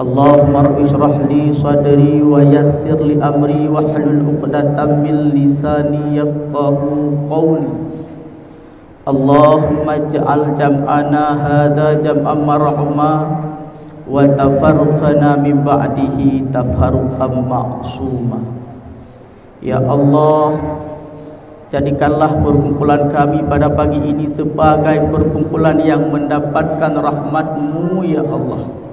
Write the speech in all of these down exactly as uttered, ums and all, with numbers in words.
Allahumma rabbi shrah li sadri wa yassir li amri wahlul 'uqdatam min lisani yafqahu qawli. Allahumma ij'al jam'ana hadza jam'an marhuma wa tafarruqana min ba'dihi tafarruqan ma'suma. Ya Allah, jadikanlah perkumpulan kami pada pagi ini sebagai perkumpulan yang mendapatkan rahmat-Mu, ya Allah.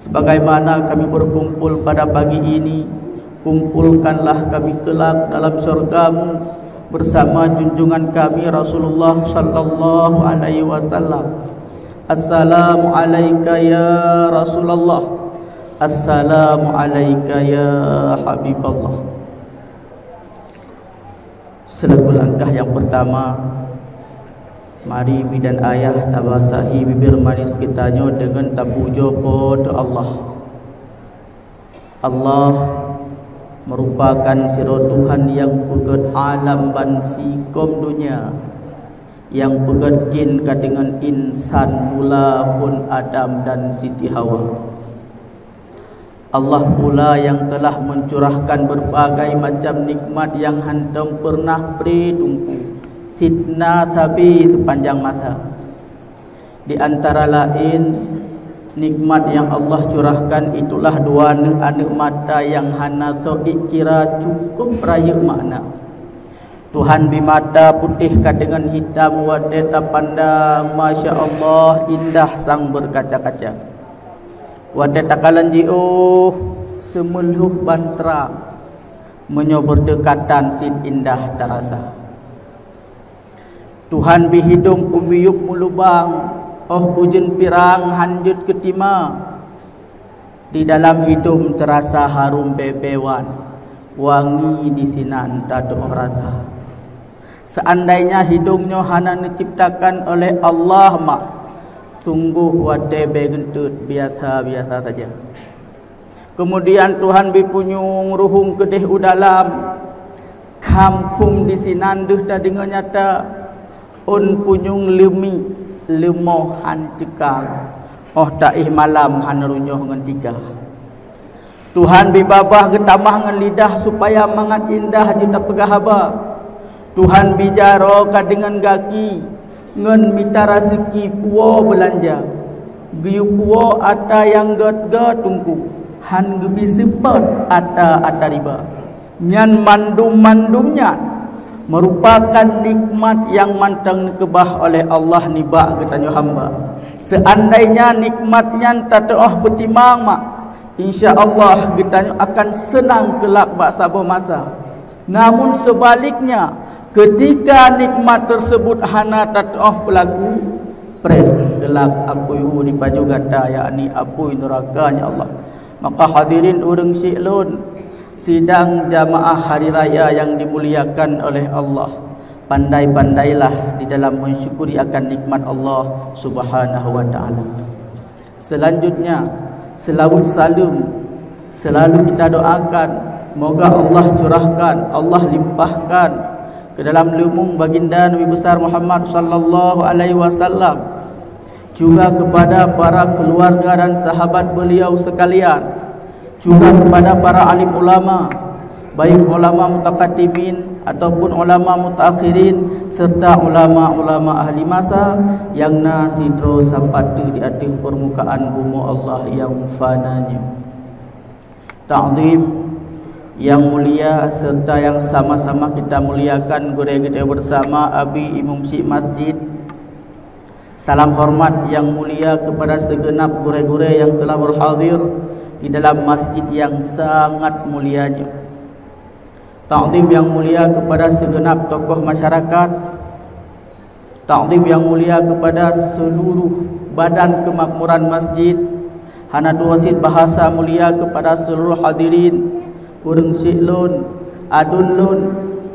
Sebagaimana kami berkumpul pada pagi ini, kumpulkanlah kami kelak dalam syurga-Mu bersama junjungan kami Rasulullah sallallahu alaihi wasallam. Assalamu alaika ya Rasulullah. Assalamu alaika ya Habiballah. Selaku langkah yang pertama, mari mi dan ayah tabasahi bibir manis geutanyoe deungon tapujoe Po teu Allah. Allah merupakan sidroe Tuhan nyang peugét alam ban sikom donya, nyang peugét jin ka deungon insan mula phon Adam dan Siti Hawa. Allah pula nyang telah mencurahkan berbagai macam nikmat nyang hántom pernah pré teungku, cit na sabe sepanjang masa. Di antara laén, nikmat nyang Allah curahkan itulah dua aneuk-aneuk mata nyang hana soe kira cukup rayeuk makna. Tuhan bi mata putéh ka deungon hitam watée tapandang, masya Allah, indah sang berkaca-kaca. Watée takalon jiôh, seumeulhôh ban trang, meunyoe beudekatan cit indah tarasa. Tuhan bi hidông peumiyueb meulubang, óh ujeuen pirang hán jeuet keutima. Di dalam hidông teurasa harôm bée-bée wan, wangi disinan tateuôh rasa. Seandainya hidông nyoe hana neuciptakan oleh Allah mak, sunggoh watée bée geunteut biasa-biasa saja. Keumudian Tuhan bi punyueng ruhueng keudeh u dalam, kham phôm disinan deuh tadeungoe nyata, ôn punyueng leumi, leumoh hán ceukang, óh taéh malam hán runyoh ngon tika. Tuhan bi babah geutamah ngon lidah supaya mangat indah jeuet tapeugah haba. Tuhan bi jaroe ka deungon gaki, ngon mita raseuki puwoe beulanja. Geuyue puwoe ata nyang gét-gét teungku, hán geubi seupôt ata-ata riba. Nyan mandum-mandum nyan meurupakan nikmat nyang mantong neukeubah oleh Allah nibak geutanyoe hamba. Seandainya nikmat nyan tateuôh peutimang mak, insya Allah geutanyoe akan seunang keulak bak saboh masa. Namun seubaliknya, keutika nikmat teuseubut hana tateuôh peulaku, preh keulak apui u di paju gata, yakni apui neuraka, ya Allah. Maka hadirin ureuëng syik lôn, sidang jamaah hari raya nyang dimuliakan oleh Allah, pandai-pandailah di dalam mensyukuri akan nikmat Allah Subhanahu wa Ta'ala. Selanjutnya, selawat saleuem selalu kita doakan, moga Allah curahkan, Allah limpahkan ke dalam leumong Baginda Nabi Besar Muhammad sallallahu alaihi wasallam, juga kepada para keluarga dan sahabat beliau sekalian, juga kepada para alim ulama, baik ulama mutakaddimin ataupun ulama mutaakhirin, serta ulama-ulama ahli masa nyang na sidroe sapat di ateueh permukaan bumoe Allah nyang fana nyoe. Takzim yang mulia serta yang sama-sama kita muliakan gurée-gurée bersama Abi Imum Syik Masjid. Salam hormat yang mulia kepada segenap gurée-gurée yang telah berhadir di dalam masjid yang sangat mulia nyoe. Takzim yang mulia kepada segenap tokoh masyarakat. Takzim yang mulia kepada seluruh badan kemakmuran masjid. Hana tuwoe cit bahasa mulia kepada seluruh hadirin, ureuëng syik lôn, aduen lôn,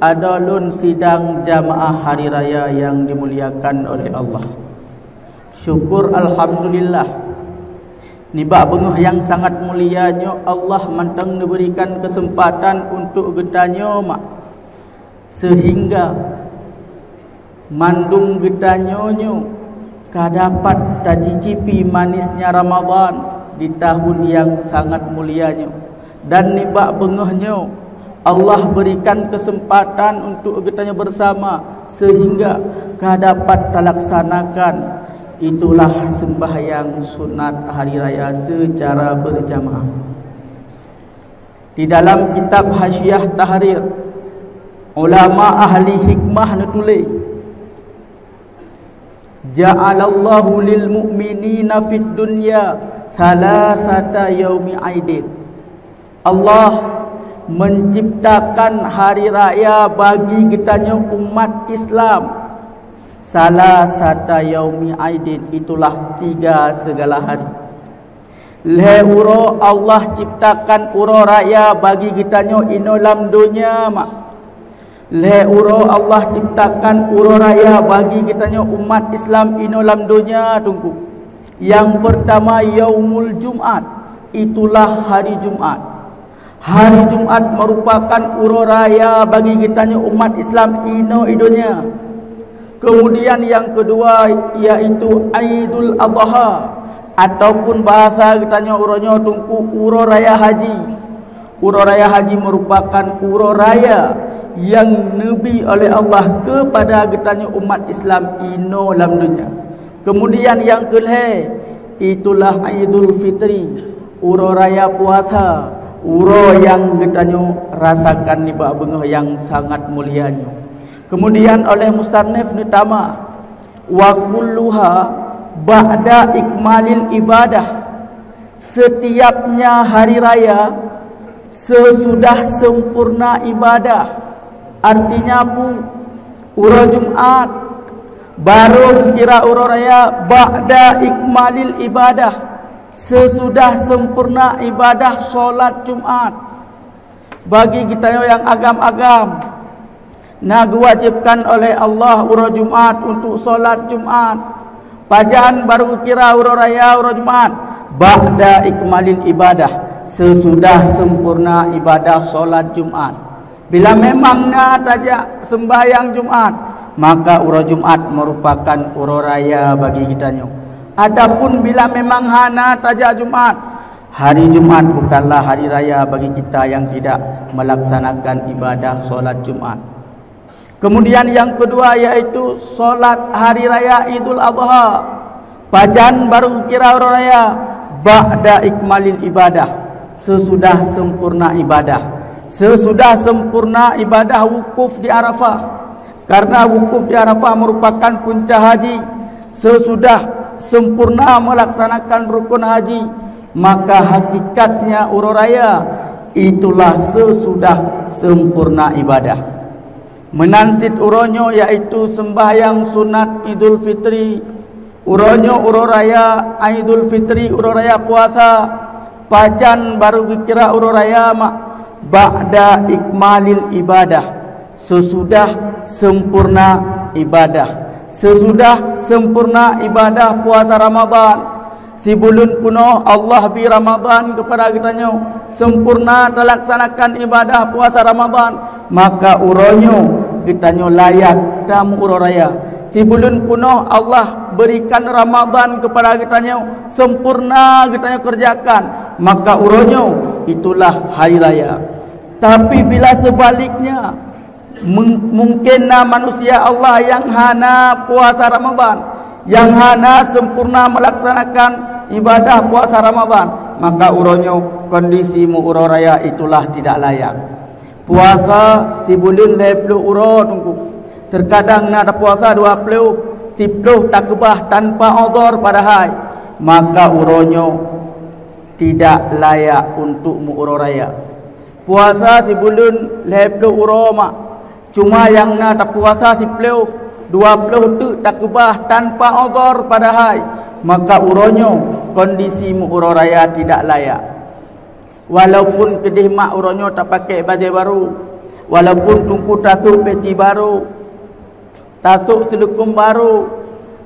adoe lôn sidang jamaah hari raya yang dimuliakan oleh Allah. Syukur alhamdulillah. Nibak beungoh nyang sangat mulia nyoe Allah mantong neuberikan keuseumpatan untuk geutanyoe mak, seuhingga mandum geutanyoe nyoe ka dapat tacicipi manisnya Ramadhan, di tahun nyang sangat mulia nyoe. Dan nibak beungoh nyoe, Allah berikan kesempatan untuk geutanyoe bersama, sehingga ka dapat talaksanakan itulah sembahyang sunat hari raya secara berjamaah. Di dalam kitab Hasyiah Tahrir, ulama ahli hikmah neutuléh, "Ja'alallahu lil mu'minina fid dunya thalathata yaumi aidin." Allah menciptakan hari raya bagi geutanyoe umat Islam, thalathata yaumi aidin, itulah tiga segala hari. Lhée uroe Allah ciptakan uroe raya bagi geutanyoe inoe lam donya, mak. Lhée uroe Allah ciptakan uroe raya bagi geutanyoe umat Islam inoe lam donya, Teungku. Nyang peurtama, Yaumul Jumat, itulah hari Jumat. Hari Jumat merupakan uroe raya bagi geutanyoe umat Islam inoe i donya. Kemudian nyang keudua, yaitu Aidul Adha, ataupun bahasa geutanyoe uroe nyoe, Teungku, uroe raya haji. Uroe raya haji merupakan uroe raya nyang neubi oleh Allah kepada geutanyoe umat Islam inoe lam donya. Kemudian nyang keulhée, itulah Aidul Fitri, uroe raya puasa, uroe nyang geutanyoe rasakan nibak beungoh nyang sangat mulia nyoe. Kemudian oleh musannif neutamah, "Wa kulluha ba'da ikmalil ibadah." Setiapnya hari raya sesudah sempurna ibadah. Artinya pu, uroe Jumat baru kira uroe raya ba'da ikmalil ibadah, sesudah sempurna ibadah solat Jumat. Bagi geutanyoe nyang agam-agam, na geuwajibkan oleh Allah uroe Jumat untuk solat Jumat. Pajan baru kira uroe raya uroe Jumat? Ba'da ikmalil ibadah, sesudah sempurna ibadah solat Jumat. Bila memang na tajak sembahyang Jumat, maka uroe Jumat merupakan uroe raya bagi geutanyoe. Adapun bila memang hana tajak Jumat, hari Jumat bukanlah hari raya bagi kita yang tidak melaksanakan ibadah solat Jumat. Kemudian yang kedua, yaitu solat hari raya Idul Adha. Pajan baru kira uroe raya? Ba'da ikmalil ibadah, sesudah sempurna ibadah. Sesudah sempurna ibadah wukuf di Arafah. Karena wukuf di Arafah merupakan puncak haji. Sesudah sempurna melaksanakan rukun haji, maka hakikatnya uroe raya itulah sesudah sempurna ibadah. Meunan cit uroe nyoe, yaitu sembahyang sunat Idul Fitri. Uroe nyoe uroe raya Idul Fitri, uroe raya puasa. Pajan baru geukira uroe raya mak? Ba'da ikmalil ibadah, sesudah sempurna ibadah. Sesudah sempurna ibadah puasa Ramadan. Sibuleuen peunoh Allah bi Ramadan keupada geutanyoe, sempurna talaksanakan ibadah puasa Ramadan, maka uroe nyoe geutanyoe layak tamu uroe raya. Sibuleuen peunoh Allah berikan Ramadan keupada geutanyoe, sempurna geutanyoe kerjakan, maka uroe nyoe itulah hari raya. Tapi bila sebaliknya, mung-, mungken na manusia Allah nyang hana puasa Ramadan, nyang hana sempurna melaksanakan ibadah puasa Ramadan, maka uroe nyoe kondisi meu uroe raya itulah tidak layak. Puasa sibuleuen lhée ploh uroe, Teungku. Terkadang na tapuasa dua ploh, siploh takeubah tanpa udhur padahai, maka uroe nyoe tidak layak untuk meu uroe raya. Puasa sibuleuen lhée ploh uroe mak, cuma nyang na tapuasa siploh, dua ploh teuk takeubah tanpa udhur padahai, maka uroe nyoe kondisi meu uroe raya tidak layak. Walaupun keudeh mak uroe nyoe tapakée bajée barô, walaupun Teungku tasôk peci barô, tasôk silukom barô,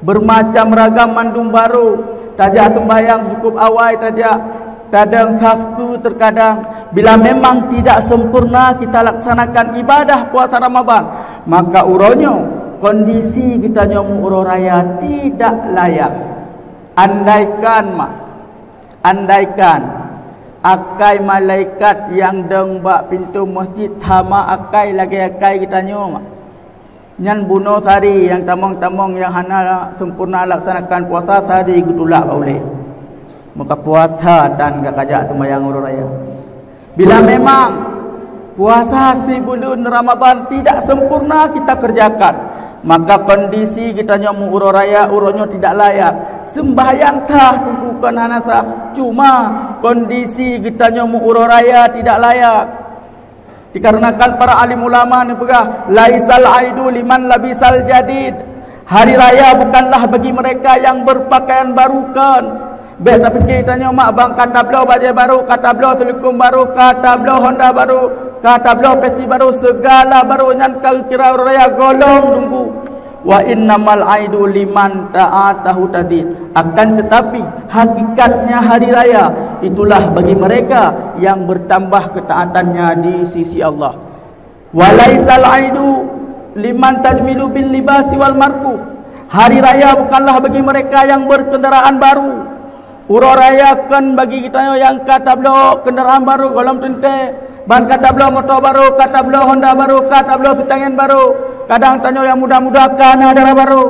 beumacam ragam mandum barô, tajak seumbahyang cukôp awai tajak, kadang saf keu terkadang. Bila memang tidak sempurna kita laksanakan ibadah puasa Ramadan, maka uroe nyoe kondisi geutanyoe meu uroe raya tidak layak. Andaikan mak Andaikan akai malaikat nyang dong bak pintoe meuseujid sama akai lagée akai geutanyoe, nyan bunoe sari nyang tamong-tamong nyang hana sempurna laksanakan puasa sari geutulak bak ulée. Maka puasa tan ka kajak seumayang uroe raya. Bila memang puasa sibuleuen Ramadan tidak sempurna kita kerjakan, maka kondisi geutanyoe meu uroe raya uroe nyoe tidak layak. Sembahyang sah, teungku, kon hana sah, cuma kondisi geutanyoe meu uroe raya tidak layak. Dikarenakan para alim ulama neupeugah, "Laisal aidu liman labisal jadid." Hari raya bukanlah bagi mereka yang berpakaian baru, kon. Bék tapike tanyoe mak bang ka tabloe bajée baru, ka tabloe seulukon baru, ka tabloe honda baru, ka tabloe peci baru, segala baru nyan ka geukira uroe raya, gohlom teungku. "Wa innamal aidu liman ta'atahu tazid." Akan tetapi, hakikatnya hari raya itulah bagi mereka yang bertambah ketaatannya di sisi Allah. "Wa laisal aidu liman tajmilu bil libasi wal markub." Hari raya bukanlah bagi mereka yang berkendaraan baru. Uroe raya kon bagi geutanyoe nyang ka tabloe keundaraan baru, gohlom teuntée. Ban ka tabloe moto baru, ka tabloe honda baru, ka tabloe seutangen baru. Kadang tanyoe nyang muda-muda ka na dara baru.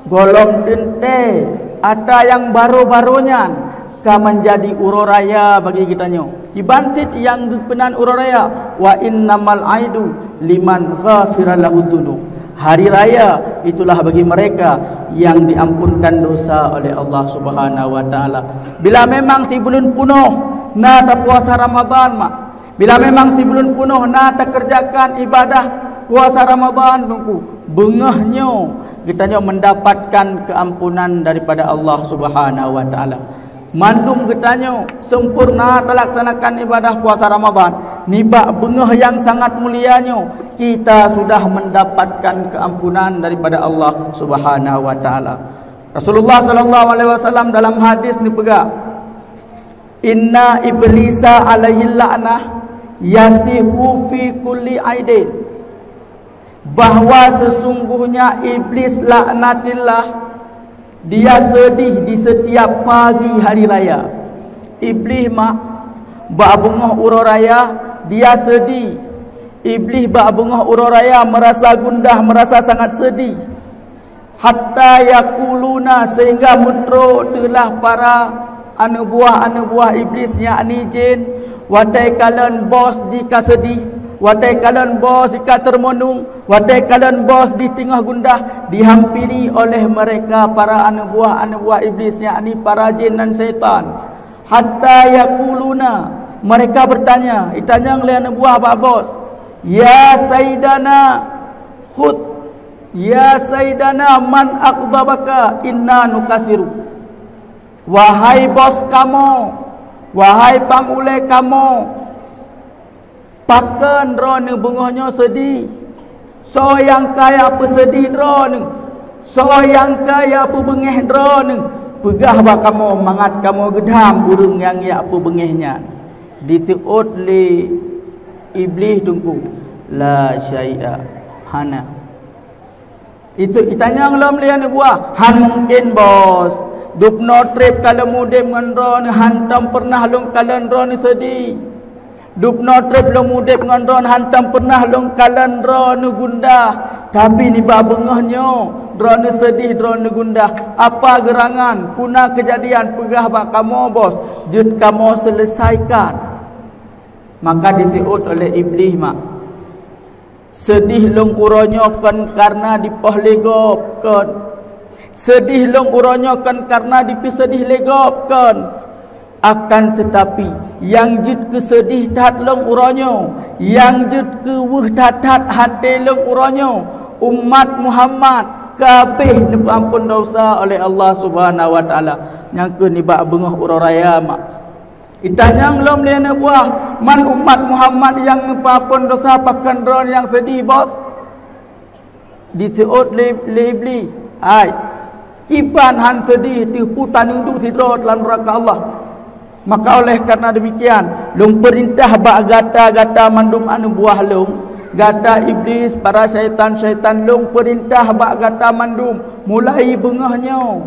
Gohlom teuntée, ata nyang baru-baru nyan ka manjadi uroe raya bagi geutanyoe. Kiban cit nyang geupeunan uroe raya, "Wa innamal aidu liman ghafira lahu dzunub." Hari raya itulah bagi mereka yang diampunkan dosa oleh Allah Subhanahu wa Taala. Bila memang sibuleuen punoh na tapuasa Ramadan, mak, bila memang sibuleuen punoh na takerjakan ibadah puasa Ramadan, teungku, beungoh nyoe geutanyoe mendapatkan keampunan daripada Allah Subhanahu wa Taala. Mandum geutanyoe sempurna talaksanakan ibadah puasa Ramadan nibak beungoh nyang sangat mulia nyoe, kita sudah mendapatkan keampunan daripada Allah Subhanahu wa Taala. Rasulullah sallallahu alaihi wasallam dalam hadis neupeugah, "Inna iblisa alaihi la'nah yasihu fi kulli aidin." Bahwa sesungguhnya Iblis laknatillah, dia sedih di setiap pagi hari raya. Iblis mak, bak beungoh uroe raya, dia sedih. Iblis bak beungoh uroe raya merasa gundah, merasa sangat sedih. Hatta yaquluna, sehingga meutrok teulah para aneuk buah-aneuk buah Iblis, yakni jin, watée kalon bos jih ka seudeh, watée kalon bos jih ka teuremeunung, watée kalon bos jih teungoh gundah, dihampiri oleh mereka para aneuk buah-aneuk buah Iblis, yakni para jin dan syaitan. Hatta yaquluna, mereka bertanya, itanyong lé aneuk buah bak bos, "Ya Saidana, khut, ya Saidana, man aghdabaka, inna nukasiru." Wahai bos kamoe, wahai pangulée kamoe, pakon droeneuh beungoh nyoe seudeh? Soe nyang ka jak peuseudeh droeneuh? Soe nyang ka jak peubeungéh droeneuh? Peugah bak kamoe mangat kamoe geudham ureuëng nyang jak peubeungéh nyan. Diseuôt lé Iblih teungku, "La syai'a, hana." Itu itanyong lom lé aneuk buah, "Han mungken, Bos. Dubnoe treb ka lôn udeb ngon droeneuh, hantom peureunah lôn kalon droeneuh seudeh. Dubnoe treb lôn udeb ngon droeneuh, hantom peureunah lôn kalon droeneuh gundah. Tapi nibak beungoh nyoe, droeneuh seudeh, droeneuh gundah. Apa geurangan? Peue na keujadian? Peugah bak kamoe, Bos. Jeuet kamoe seuleusaikan." Maka diseuôt oleh Iblih mak, "Seudeh lôn uroe nyoe kon kareuna dipoh lé gob, kon. Seudeh lôn uroe nyoe kon kareuna dipeuseudeh lé gob, kon. Akan teutapi, nyang jeuet keu seudeh that lôn uroe nyoe, nyang jeuet keu weueh that-that até lôn uroe nyoe, umat Muhammad ka habéh neupeuamphon desya oleh Allah Subhanahu wa Taala." Nyang keuh nibak beungoh uroe raya mak. Itanyong lom lé aneuk buah, "Man umat Muhammad nyang neupeuamphon desya, pakon droeneuh nyang seudeh, Bos?" Diseuôt lé, lé Iblih, "Hai, kiban han seudeh teuh, peue taneuk duek sidroe lam nuraka Allah? Maka oleh karena demikian, lôn peurintah bak gata-gata mandum aneuk buah lôn, gata Iblih, para syaitan-syaitan, lôn peurintah bak gata mandum, mulai beungoh nyoe."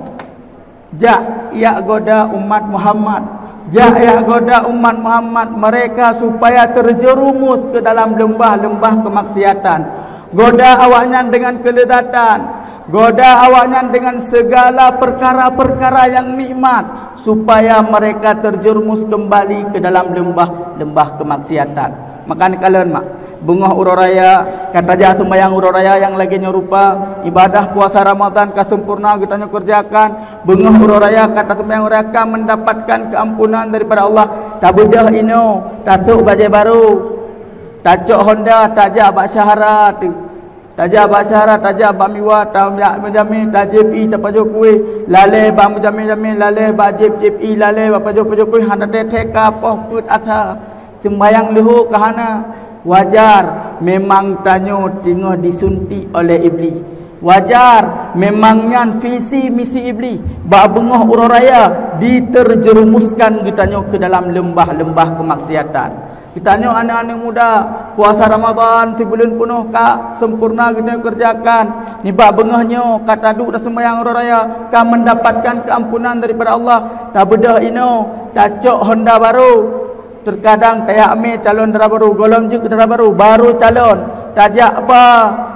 Jak, jak goda umat Muhammad. Jak, jak goda umat Muhammad mereka supaya terjerumus ke dalam lembah-lembah kemaksiatan. Goda awaknyan dengan kelezatan. Goda awaknyan dengan segala perkara-perkara yang nikmat, supaya mereka terjerumus kembali ke dalam lembah-lembah kemaksiatan. Maka neukalon mak, beungoh uroe raya, ka tajak seumayang uroe raya nyang lagée nyoe rupa, ibadah puasa Ramadan ka sempurna geutanyoe kerjakan, beungoh uroe raya ka taseumayang uroe raya ka mendapatkan keampunan daripada Allah, tabeudôh inoe, tasôk bajée barô, tacok honda, tajak bak syahara teuh. Tajak bak syahara, tajak bak miwa, tajak meujamé, tajieb ie, tapajoh kueh, lalée bak meujamé-jamé, lalée bak jieb-jieb ie, lalée bak pajoh-pajoh kueh, hana teuthée ka poh peuet asa. Seumbayang leuhô ka hana. Wajar, memang tanyoe teungoh disuntik oleh Iblih. Wajar, memang nyan visi misi Iblih. Bak beungoh uroe raya, diterjerumuskan geutanyoe ke dalam lembah-lembah kemaksiatan. Geutanyoe aneuëk-aneuëk muda, puasa Ramadan sibuleuen peunoh ka sempurna geutanyoe kerjakan. Nibak beungoh nyoe ka taduek taseumayang uroe raya, ka mendapatkan keampunan daripada Allah. Tabeudôh inoe, tacok honda barô. Terkadang tajak mé calon dara barô, gohlom jeuet dara barô, barô calon. Tajak ba,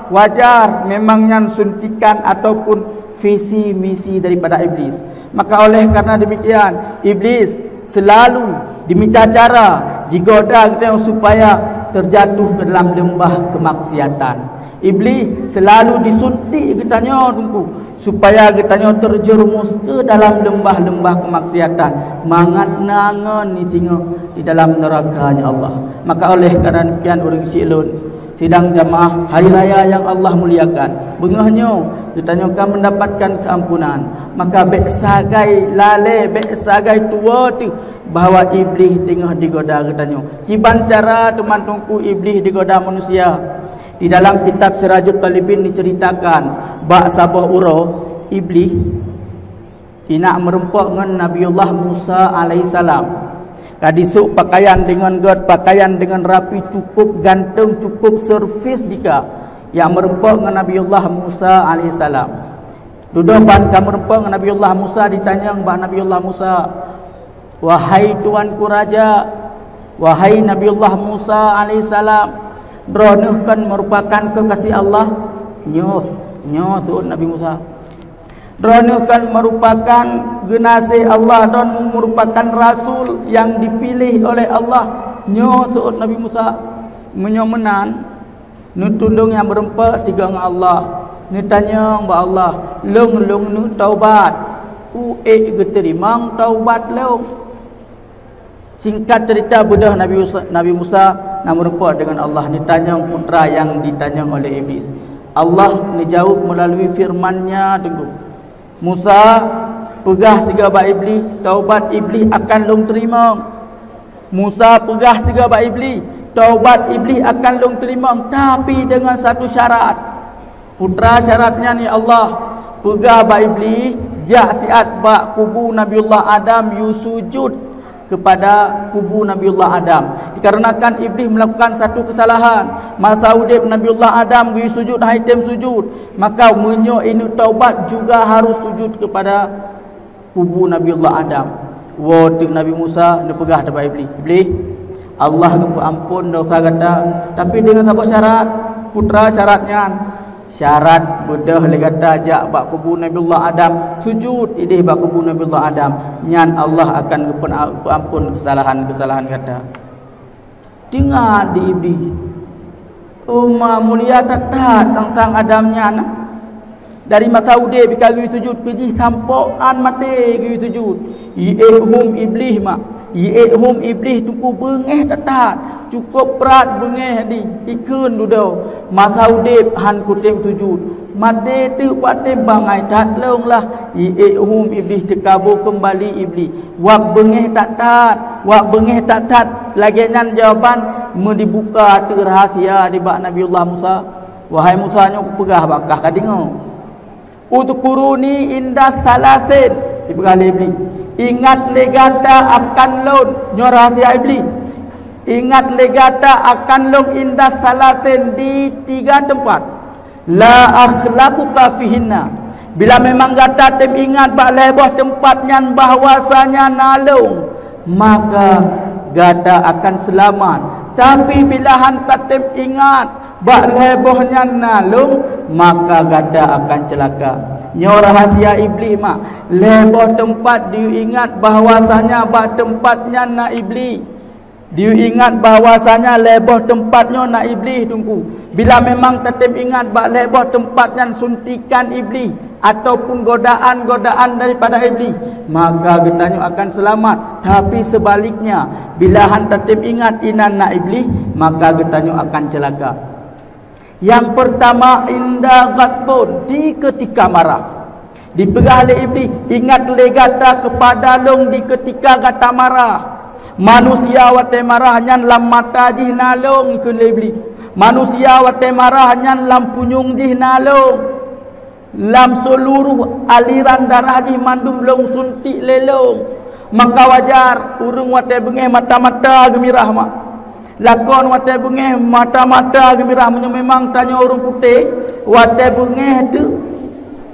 wajar, memang nyan suntikan ataupun visi misi daripada Iblis. Maka oleh karena demikian, Iblis selalu dimita cara, digoda geutanyoe supaya terjatuh ke dalam lembah kemaksiatan. Iblis selalu disuntik geutanyoe teungku, supaya geutanyoe terjerumus ke dalam lembah-lembah kemaksiatan, mangat na ngon singoh di dalam neraka-Nya Allah. Maka oleh karena demikian ureuëng siulôn, sidang jamaah hari raya yang Allah muliakan, beungoh nyoe geutanyoe ka mendapatkan keampunan, maka bék sagai lalée, bék sagai tuwoe teuh bahwa Iblih teungoh digoda geutanyoe. Kiban cara teuma teungku Iblih digoda manusia. Di dalam kitab Sirajut Talibin diceritakan, bak saboh uroe Iblih inak meureumpok ngon Nabiullah Musa alaihissalam. Ka disôk pakaian deungon gét, pakaian deungon rapi, cukup ganteng, cukup servis jika nyang meureumpok ngon Nabiullah Musa alaihissalam. Dudoe ban ka meureumpok ngon Nabiullah Musa, ditanyong bak Nabiullah Musa, "Wahai tuanku raja, wahai Nabiullah Musa alaihissalam, droeneuh kon merupakan kekasih Allah?" "Nyoe, nyoe," seuôt Nabi Musa. "Droeneuh kan merupakan geunaséh Allah dan merupakan rasul yang dipilih oleh Allah?" "Nyoe," seuôt Nabi Musa. Meunyoe meunan, neutulông nyang meureumpok sigoe ngon Allah, neutanyong bak Allah, "Lôn, lôn neuk taubat, u ék geuteurimong taubat lôn?" Singkat cerita, beudôh Nabi Musa, Nabi Musa na meureumpok deungon Allah, neutanyong putra nyang ditanyong oleh Iblis. Allah neujaweueb meulalu firman-Nya teungku. "Musa, peugah sigoe bak Iblih, taubat Iblih akan lôn teurimong." Musa peugah sigoe bak Iblih, "Taubat Iblih akan lôn teurimong, tapi deungon satu syarat." "Peue syarat nyan, ya Allah?" "Peugah bak Iblih, jak siat bak kubu Nabiullah Adam, yue sujud kepada kubu Nabiullah Adam." Dikarenakan Iblih melakukan satu kesalahan. Masa udeb Nabiullah Adam geuyue sujud, han item sujud. Maka meunyoe ineuk taubat juga harus sujud kepada kubu Nabiullah Adam. Woe teuk Nabi Musa neupeugah teuk bak Iblih, "Iblih, Allah geupeuamphon desya gata, tapi deungon saboh syarat." "Peue syarat nyan?" "Syarat beudôh lé gata jak bak kubu Nabiullah Adam, sujud ideh bak kubu Nabiullah Adam, nyan Allah akan geupeu-, geupeuamphon keusalahan-keusalahan gata." Teuingat di Iblih. Teuma mulia that-that tang-tang Adam nyan. Dari masa udeb ka geuyue sujud keu jih sampoe án maté geuyue sujud. Iék hom Iblih mak. Iék hom Iblih teungku beungéh that-that. Cukôp brat beungéh di, ikheun dudoe. Masa udeb han kutem sujud. Maté teuk watée bangai that lôn lah. Iék hom Iblih, teukabô keumbali Iblih. Wab beungéh that-that, wab beungéh that-that. Lagée nyan jawaban meudibuka teuk rahasia nibak Nabiullah Musa. "Wahai Musa, nyoe kupeugah bak kah, kadeungoe. Udzkuruni inda salasin," dipeugah lé Iblih. "Ingat lé gata akan lôn," nyoe rahasia Iblih. "Ingat lé gata akan lôn inda salasin, di tiga teumpat. La akhlaquka fihinna, Bila memang gata tem ingat bak lhée boh teumpat nyan bahwasanya na lôn, maka gata akan seulamat. Tapi bila han tatem ingat bak lhée boh nyan na lôn, maka gata akan ceulaka. Nyoe rahsia Iblih mak, lhée boh teumpat diingat bahwasanya bak teumpat nyan na Iblih. Diingat bahwasanya lhée boh teumpat nyoe na Iblih, Teungku. Bila memang tatem ingat bak lhée boh teumpat nyan suntikan Iblih ataupun godaan-godaan daripada Iblih, maka geutanyoe akan seulamat. Tapi sebaliknya, bila han tatem ingat inan na Iblih, maka geutanyoe akan ceulaka. Nyang peurtama, inda ghadbun, di keutika marah. Dipeugah lé Iblih, "Ingat lé gata keupada lôn di keutika gata marah. Manusia watée marah nyan lam mata jih na lôn," kheun lé Iblih. "Manusia watée marah nyan lam punyueng jih na lôn. Lam seuluruh aliran darah jih mandum lôn suntik lé lôn. Maka wajar ureuëng watée beungéh mata-mata geumirah mak. Lakon watée beungéh mata-mata geumirah, meunyoe memang tanyoe ureuëng putéh, watée beungéh teuh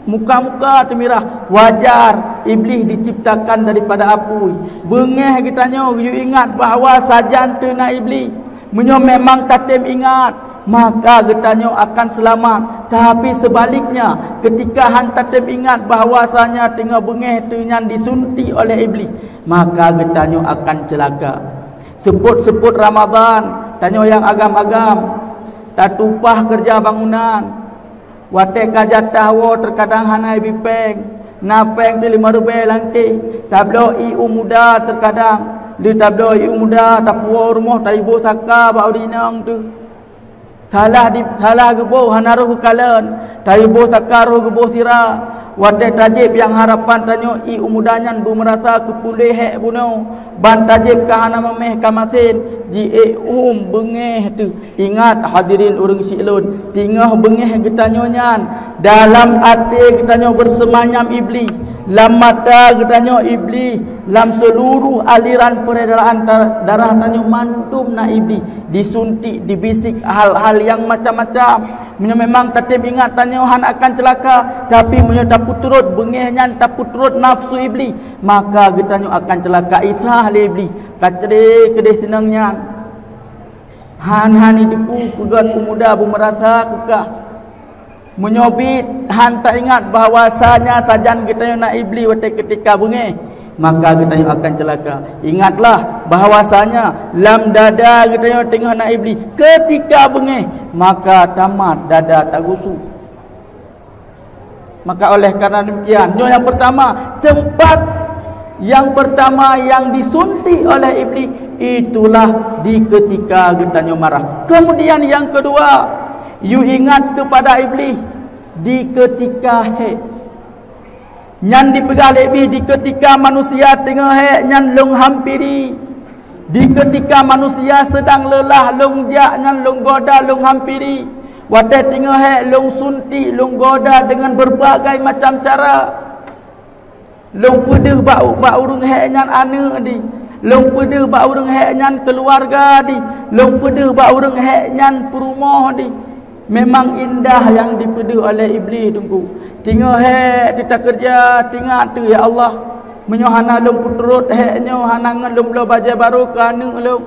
muka-muka teumirah. Wajar, Iblih diciptakan daripada apui. Beungéh geutanyoe geuyue ingat bahwa sajan teuh na Iblih. Meunyoe memang tatem ingat, maka geutanyoe akan seulamat. Tapi sebaliknya, keutika han tatem ingat bahwasanya teungoh beungéh teuh nyan disuntik oleh Iblih, maka geutanyoe akan ceulaka." Seupôt-seupôt Ramadhan, tanyoe nyang agam-agam, tatupah keureuja bangunan. Watée ka jatah woe teukadang hana ibi péng, na péng teuh limong ribée langkéh, tabloe ié u muda teukadang, lheueh tabloe ié u muda tapuwoe u rumoh tayue boh saka bak ureuëng inong teuh. Salah di, salah geuboh hana roh geukalon, tayue boh saka roh geuboh sira. Watée tajieb nyang harapan tanyoe ié u muda nyan beumeurasa keupuléh hék bunoe, ban tajieb ka hana meuméh ka masen, jiék hom beungéh teuh. Ingat hadirin ureuëng siklon, teungoh beungéh geutanyoe nyan, dalam até geutanyoe beuseumanyam Iblih, lam mata geutanyoe Iblih, lam seuluruh aliran peuredaraan ta-, darah tanyoe mandum na Iblih. Disuntik, dibisik hal-hal nyang macam-macam. Meunyoe memang tatem ingat tanyoe hana akan ceulaka, tapi meunyoe tapeuturot beungéh nyan, tapeuturot nafsu Iblih, maka geutanyoe akan ceulaka. Israh lé Iblih, ka cre keudeh sinong nyan. Han-han jiteupeue peugét peumuda beumeurasa keukah. Meunyoe biet han taingat bahwasanya sajan geutanyoe na Iblih watée keutika beungéh, maka geutanyoe akan ceulaka. Ingatlah bahwasanya lam dada geutanyoe teungoh na Iblih keutika beungéh, maka tamat dada tagusu. Maka oleh karena demikian, nyoe nyang pertama, tempat yang pertama yang disuntik oleh Iblih itulah di ketika geutanyoe marah. Kemudian yang kedua, yue ingat kepada Iblih di ketika hék. Nyan dipeugah lé Iblih, di ketika manusia teungoh hék nyan lôn hampiri. Di ketika manusia sedang lelah, lôn jak nyan lôn goda, lôn hampiri. Watée teungoh hék lôn suntik, lôn goda dengan berbagai macam cara. Lôn peudeuh bak, bak ureuëng hék nyan aneuëk di. Lôn peudeuh bak ureuëng hék nyan keuluwarga di. Lôn peudeuh bak ureuëng hék nyan peurumoh di. Memang indah nyang dipeudeuh oleh Iblih, Teungku. Teungoh hék teuta keureuja, teuingat teuh, "Ya Allah, meunyoe hana lôn peuturot hék nyoe, hana ngon lôn bloe bajée barô keu aneuëk lôn.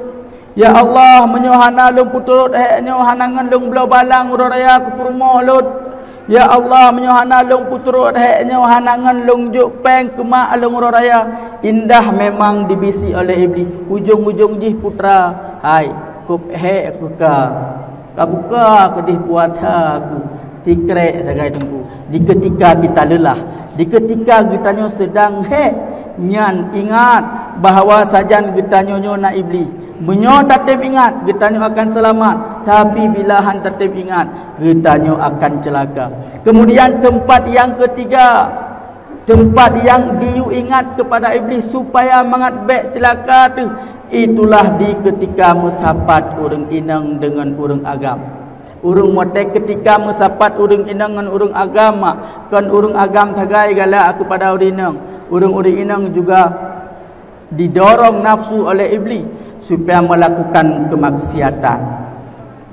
Ya Allah, meunyoe hana lôn peuturot hék nyoe, hana ngon lôn bloe balang uroe raya keu peurumoh lôn. Ya Allah, meunyoe hana lôn peuturot hék nyoe, hana ngon lôn jok péng keu mak lôn uroe raya." Indah memang dibisi oleh Iblih. Ujong-ujong jih putra, "Hai, kôb hék keu ka. Ka buka keudeh puasa aku." Tikrek sagai, Teungku. Di ketika kita lelah, di ketika geutanyoe sedang hék, nyan ingat bahwa sajan geutanyoe nyoe na Iblih. Meunyoe tatem ingat, geutanyoe akan seulamat. Tapi bila han tatem ingat, geutanyoe akan ceulaka. Kemudian tempat yang ketiga, tempat yang diyue ingat kepada Iblih supaya mangat bék ceulaka teuh, itulah di ketika meusapat ureuëng inong deungon ureuëng agam. Ureuëng watée keutika meusapat ureuëng inong ngon ureuëng agam mak, kon ureuëng agam sagai galak keupada ureuëng inong. Ureuëng-ureuëng inong juga didorong nafsu oleh Iblih supaya melakukan kemaksiatan.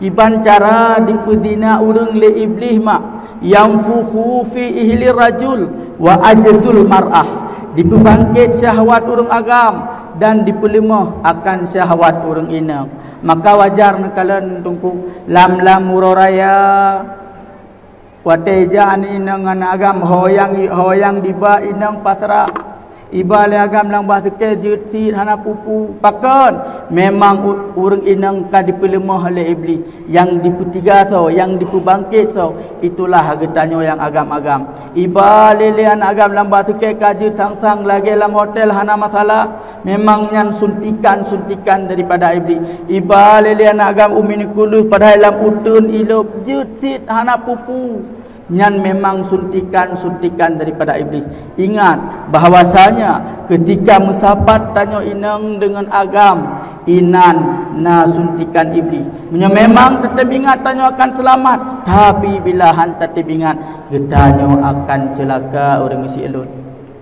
Iban cara dipeuzina ureuëng lé Iblih mak, Yanfukhu fi ihlir rajul wa ajzul mar'ah. Dipeubangkét syahwat ureuëng agam dan dipeuleumah akan syahwat ureuëng inong. Maka wajar neukalon teungku lam-lam uroe raya. Watée jak aneuk inong ngon agam, ho nyang, ho nyang diba inong pasrah. Iba lé agam lam bah seukée jeuet cit hana pupu. Pakon? Memang u-, ureuëng inong ka dipeuleumah lé Iblih. Nyang dipeutiga soe, nyang dipeubangkét soe, itulah geutanyoe nyang agam-agam. Iba lé, lé aneuk agam lam bah seukée ka jeuet sang-sang lagée lam hotel hana masalah. Memang nyan suntikan-suntikan daripada Iblih. Iba lé, lé aneuk agam u Minikulus padahai lam uteuen ilop jeuet cit hana pupu. Nyan memang suntikan-suntikan daripada Iblih. Ingat bahwasanya ketika meusapat tanyoe inong deungon agam, inan na suntikan Iblih. Meunyoe memang tatem ingat tanyoe akan seulamat, tapi bila han tatem ingat, geutanyoe akan ceulaka ureuëng siulôn.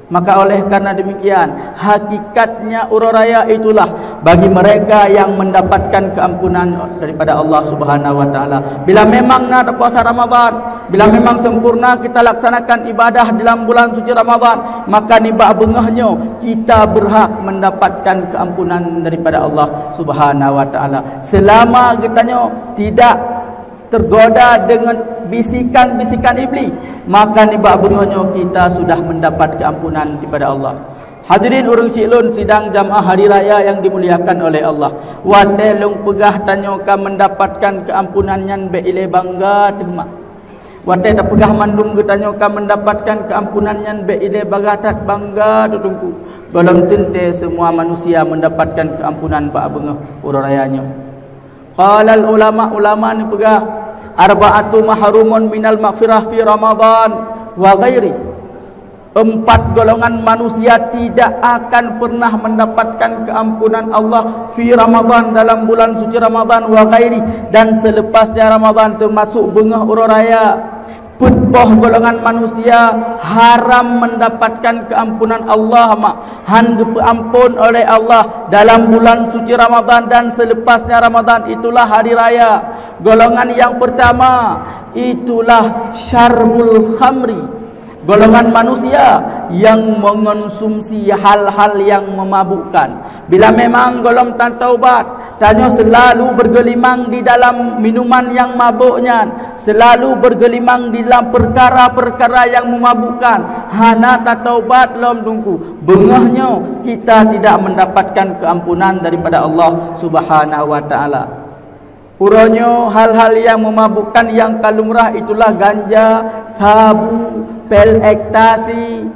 Maka oleh karena demikian, hakikatnya uroe raya itulah bagi mereka yang mendapatkan keampunan daripada Allah Subhanahu wa Taala. Bila memang na puasa Ramadan, bila memang sempurna kita laksanakan ibadah dalam bulan suci Ramadan, maka nibak beungoh nyoe kita berhak mendapatkan keampunan daripada Allah Subhanahu wa Taala. Selama geutanyoe tidak tergoda dengan bisikan-bisikan Iblih, maka nibak beungoh nyoe kita sudah mendapat keampunan daripada Allah. Hadirin ureuëng siulôn sidang jamaah hari raya yang dimuliakan oleh Allah. Watée lôn peugah tanyoe ka mendapatkan keampunan nyan bék ilée bangga teuh mak. Watée tapeugah mandum geutanyoe ka mendapatkan keampunan nyan bék ilée bangga that bangga teuh teungku. Gohlom teuntée semua manusia mendapatkan keampunan bak beungoh uroe raya nyoe. Qalal ulama, ulama neupeugah, "Arba'atu mahrumun minal maghfirah fi Ramadan wa ghairi." Empat golongan manusia tidak akan pernah mendapatkan keampunan Allah fi Ramadan, dalam bulan suci Ramadan, wa ghairi, dan selepasnya Ramadan, termasuk beungoh uroe raya. Peuet boh golongan manusia haram mendapatkan keampunan Allah, mak, han geupeuampon oleh Allah dalam bulan suci Ramadan dan selepasnya Ramadan, itulah hari raya. Golongan yang pertama, itulah syarbul khamri. Golongan manusia yang mengonsumsi hal-hal yang memabukkan. Bila memang gohlom tataubat, tanyoe selalu bergelimang di dalam minuman yang mabuk nyan, selalu bergelimang di dalam perkara-perkara yang memabukkan, hana tataubat lom teungku, beungoh nyoe kita tidak mendapatkan keampunan daripada Allah Subhanahu wa Taala. Uroe nyoe hal-hal yang memabukkan yang ka lumrah itulah ganja, sabu, pil ekstasi,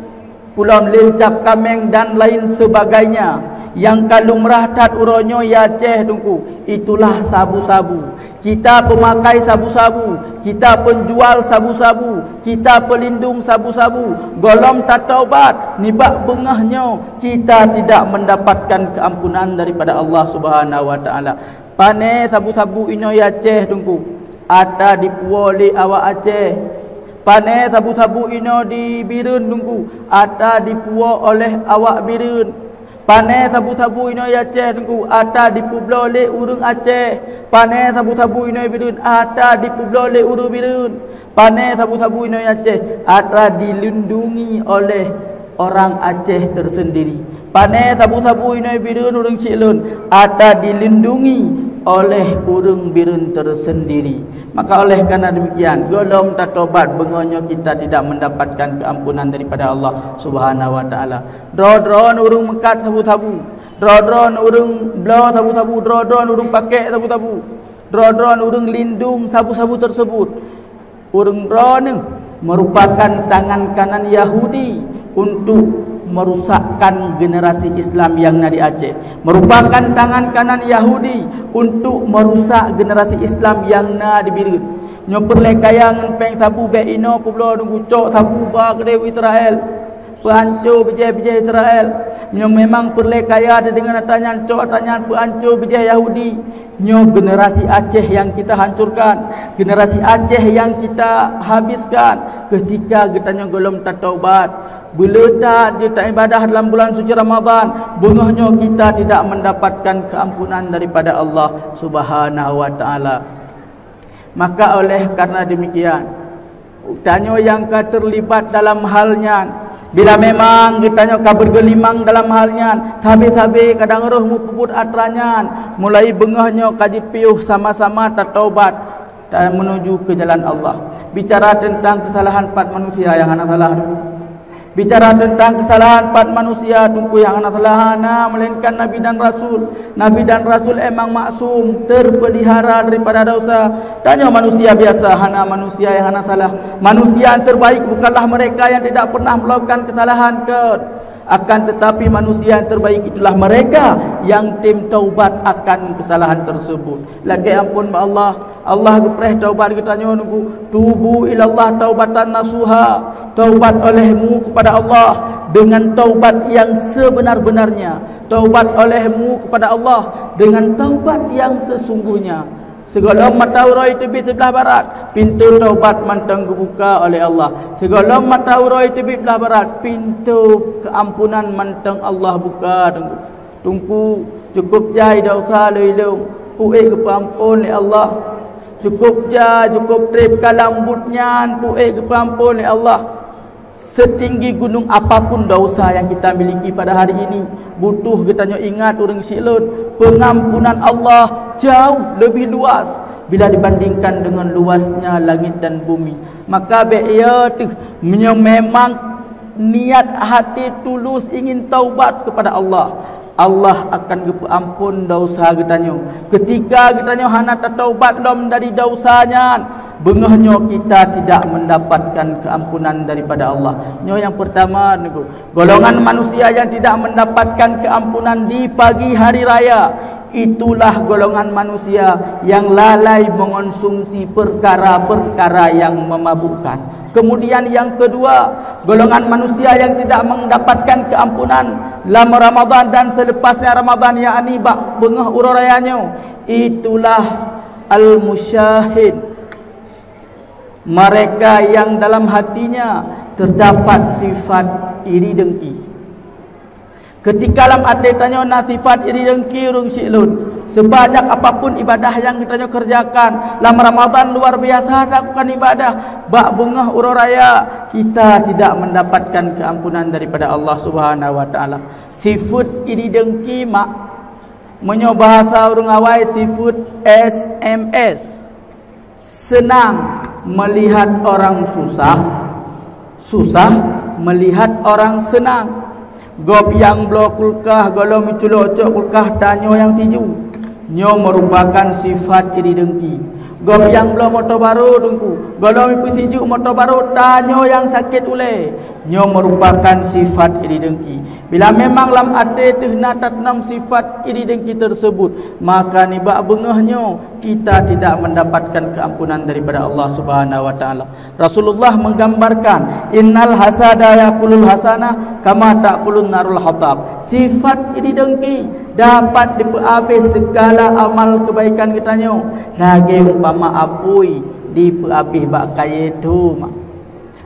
pulom lilcab kaméng dan lain sebagainya. Nyang ka lumrah that uroe nyoe di Aceh teungku, itulah sabu-sabu. Kita pemakai sabu-sabu, kita penjual sabu-sabu, kita pelindung sabu-sabu. Gohlom tataubat, nibak beungoh nyoe kita tidak mendapatkan keampunan daripada Allah Subhanahu wa Taala. Pané sabu-sabu inoe di Aceh teungku, ata dipuwoe lé awak Aceh. Pané sabu-sabu inoe di Bireuen teungku, ata dipuwoe oleh awak Bireuen. Pané sabu-sabu inoe di Aceh teungku, ata dipeubloe lé ureuëng Aceh. Pané sabu-sabu inoe di Bireuen, ata dipeubloe lé ureuëng Bireuen. Pané sabu-sabu inoe di Aceh, ata dilindungi oleh orang Aceh tersendiri. Pané sabu-sabu inoe di Bireuen ureuëng syiek lôn, ata dilindungi oleh ureuëng Bireuen tersendiri. Maka oleh karena demikian, gohlom tatobat, beungoh nyoe kita tidak mendapatkan keampunan daripada Allah Subhanahu wa Taala. Droe-droe ureuëng meukat sabu-sabu, droe-droe ureuëng bloe sabu-sabu, droe-droe ureuëng pakek sabu-sabu, droe-droe ureuëng lindung sabu-sabu tersebut. Ureuëng droeneuh merupakan tangan kanan Yahudi untuk merusakkan generasi Islam nyang na di Aceh. Merupakan tangan kanan Yahudi untuk merusak generasi Islam nyang na di Bireuen. Nyoe peureulée kaya ngon péng sabu bék inoe peubloe teungku, cok sabu ba keudeh Israel. Peuhanco bijéh-bijéh Israel. Nyoe memang peureulée kaya teudeungon ata nyan, cok ata nyan peuhanco bijéh Yahudi. Nyoe generasi Aceh nyang kita hancurkan, generasi Aceh nyang kita habiskan. Ketika geutanyoe gohlom tataubat, beuleutak jeuet taibadah dalam bulan suci Ramadan, beungoh nyoe kita tidak mendapatkan keampunan daripada Allah Subhanahu wa Taala. Maka oleh karena demikian, Tanyoe nyang ka terlibat dalam hal nyan. Bila memang geutanyoe ka bergelimang dalam hal nyan, sabe-sabe kadang roh mupeubuet atra nyan, mulai beungoh nyoe ka jipiôh sama-sama tataubat dan menuju ke jalan Allah. Bicara tentang kesalahan pat manusia nyang hana salah tu. Bicara tentang kesalahan pat manusia, Teungku, nyang hana salah hana melainkan Nabi dan Rasul. Nabi dan Rasul emang maksum, terpelihara daripada dosa. Tanyoe manusia biasa, hana manusia nyang hana salah. Manusia yang terbaik bukanlah mereka yang tidak pernah melakukan kesalahan, kon. Akan tetapi manusia yang terbaik itulah mereka yang tem taubat akan kesalahan tersebut. Lagée ampôn bak Allah, Allah geupreh taubat geutanyoe, Teungku. Tubu ilallah taubatan nasuha. Taubat olehmu kepada Allah dengan taubat yang sebenar-benarnya. Taubat olehmu kepada Allah dengan taubat yang sesungguhnya. Sigohlom mata uroe teubiet siblah barat, pintoe taubat mantong geubuka oleh Allah. Sigohlom mata uroe teubiet blah barat, pintoe keuampunan mantong Allah buka, Teungku. Teungku, cukup jai dosa lé ilong, puéh geupeuamphon lé Allah. Cukup jai, cukup treb ka lam buet nyan, puéh geupeuamphon lé Allah. Setinggi gunung apapun dosa yang kita miliki pada hari ini, butuh geutanyoe ingat ureuëng siklon, pengampunan Allah jauh lebih luas bila dibandingkan dengan luasnya langit dan bumi. Maka bék ya teuh, meunyoe memang niat hati tulus ingin taubat kepada Allah, Allah akan geupeuamphon dosa geutanyoe. Ketika geutanyoe hana tataubat lom dari dosa nyan, beungoh nyoe kita tidak mendapatkan keampunan daripada Allah. Nyoe nyang pertama, Teungku. Golongan manusia yang tidak mendapatkan keampunan di pagi hari raya, itulah golongan manusia yang lalai mengonsumsi perkara-perkara yang memabukkan. Kemudian yang kedua, golongan manusia yang tidak mendapatkan keampunan lam Ramadan dan selepasnya Ramadan, yakni bak beungoh uroe raya nyoe, itulah al-musyahid. Mereka yang dalam hatinya terdapat sifat iri dengki. Ketika lam até tanyoe na sifat iri dengki ureuëng siklon, sebanyak apapun ibadah nyang geutanyoe kerjakan, lam Ramadan luar biasa takukan ibadah, bak beungoh uroe raya kita tidak mendapatkan keampunan daripada Allah Subhanahu wa Taala. Sifat iri dengki mak, meunyoe bahasa ureuëng awai, sifat S M S. Senang melihat orang susah, susah melihat orang senang. Gob nyang bloe kulkah, gohlom meuculok-cok kulkah, tanyoe nyang siju. Nyoe merupakan sifat iri dengki. Gob nyang bloe moto barô, Teungku, gohlom meusijuk moto barô, tanyoe nyang sakét ulée. Nyoe merupakan sifat iri dengki. Bila memang lam até teuh na tateunom sifat iri dengki tersebut, maka nibak beungoh nyoe kita tidak mendapatkan keampunan daripada Allah Subhanahu wa Taala. Rasulullah menggambarkan, "Innal hasada yakulul hasanah kama takulun narul hatab." Sifat iri dengki dapat dipeuabéh segala amal kebaikan geutanyoe, lagée umpama apui dipeuabéh bak kayée thô mak.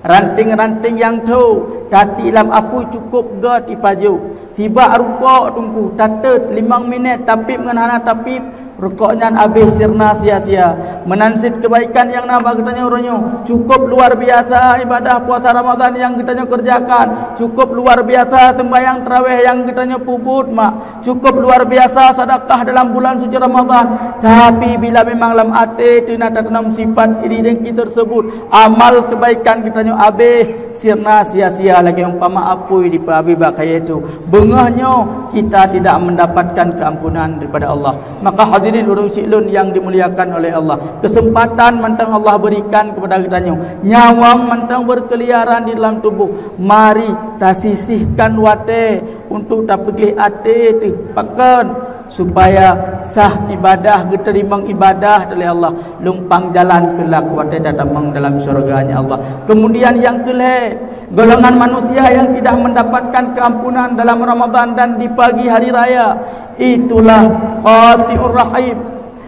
Ranting-ranting nyang thô, tatiek lam apui cukôp gét ipajoh. Sibak rukok, Teungku, tateut limong minét, tapiep ngon hana tapiep, rukok nyan abéh sirna sia-sia. Meunan cit keubaikan nyang na bak geutanyoe uroe nyoe, cukôp luar biasa ibadah puasa Ramadan nyang geutanyoe keureujakan, cukôp luar biasa seumbahyang tarawih nyang geutanyoe peubuet mak, cukôp luar biasa sedekah dalam bulan suci Ramadan. Tapi bila memang lam até teuh na tateunom sifat iri dengki tersebut, amal keubaikan geutanyoe abéh sirna sia-sia lagée umpama apui dipeuabéh bak kayée thô. Beungoh nyoe kita tidak mendapatkan keampunan daripada Allah. Maka hadirin ureuëng siklon nyang dimuliakan oleh Allah, keuseumpatan mantong Allah berikan keupada geutanyoe, nyawöng mantong beurkeuliaran di dalam tuboh. Mari tasisihkan watée untuk tapeugléh até teuh, pakon supaya sah ibadah, geuteurimong ibadah lé Allah, lumpang jalan keulah watée tatamong dalam syurga-Nya Allah. Kemudian nyang keulhée, golongan manusia yang tidak mendapatkan keampunan dalam Ramadan dan di pagi hari raya, itulah qati'ur rahim.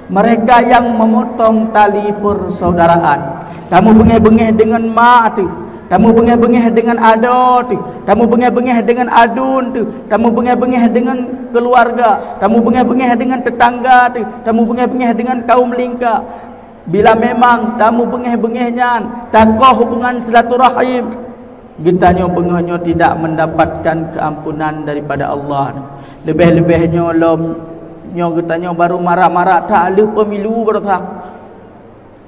Mereka yang memotong tali persaudaraan. Tamu beungéh-beungéh deungon ma teuh, tamu beungéh-beungéh deungon adoe teuh, tamu beungéh-beungéh deungon aduen teuh, tamu beungéh-beungéh deungon keuluwarga, tamu beungéh-beungéh deungon teutangga teuh, tamu beungéh-beungéh deungon kaum lingka. Bila memang tamubeungéh-beungéh nyan, takoh hubungan silaturahim, geutanyoe beungoh nyoe tidak mendapatkan keampunan daripada Allah. Leubeh-leubeh nyoe lom nyoe geutanyoe baru marak-marak that lheueh pemilu barosa.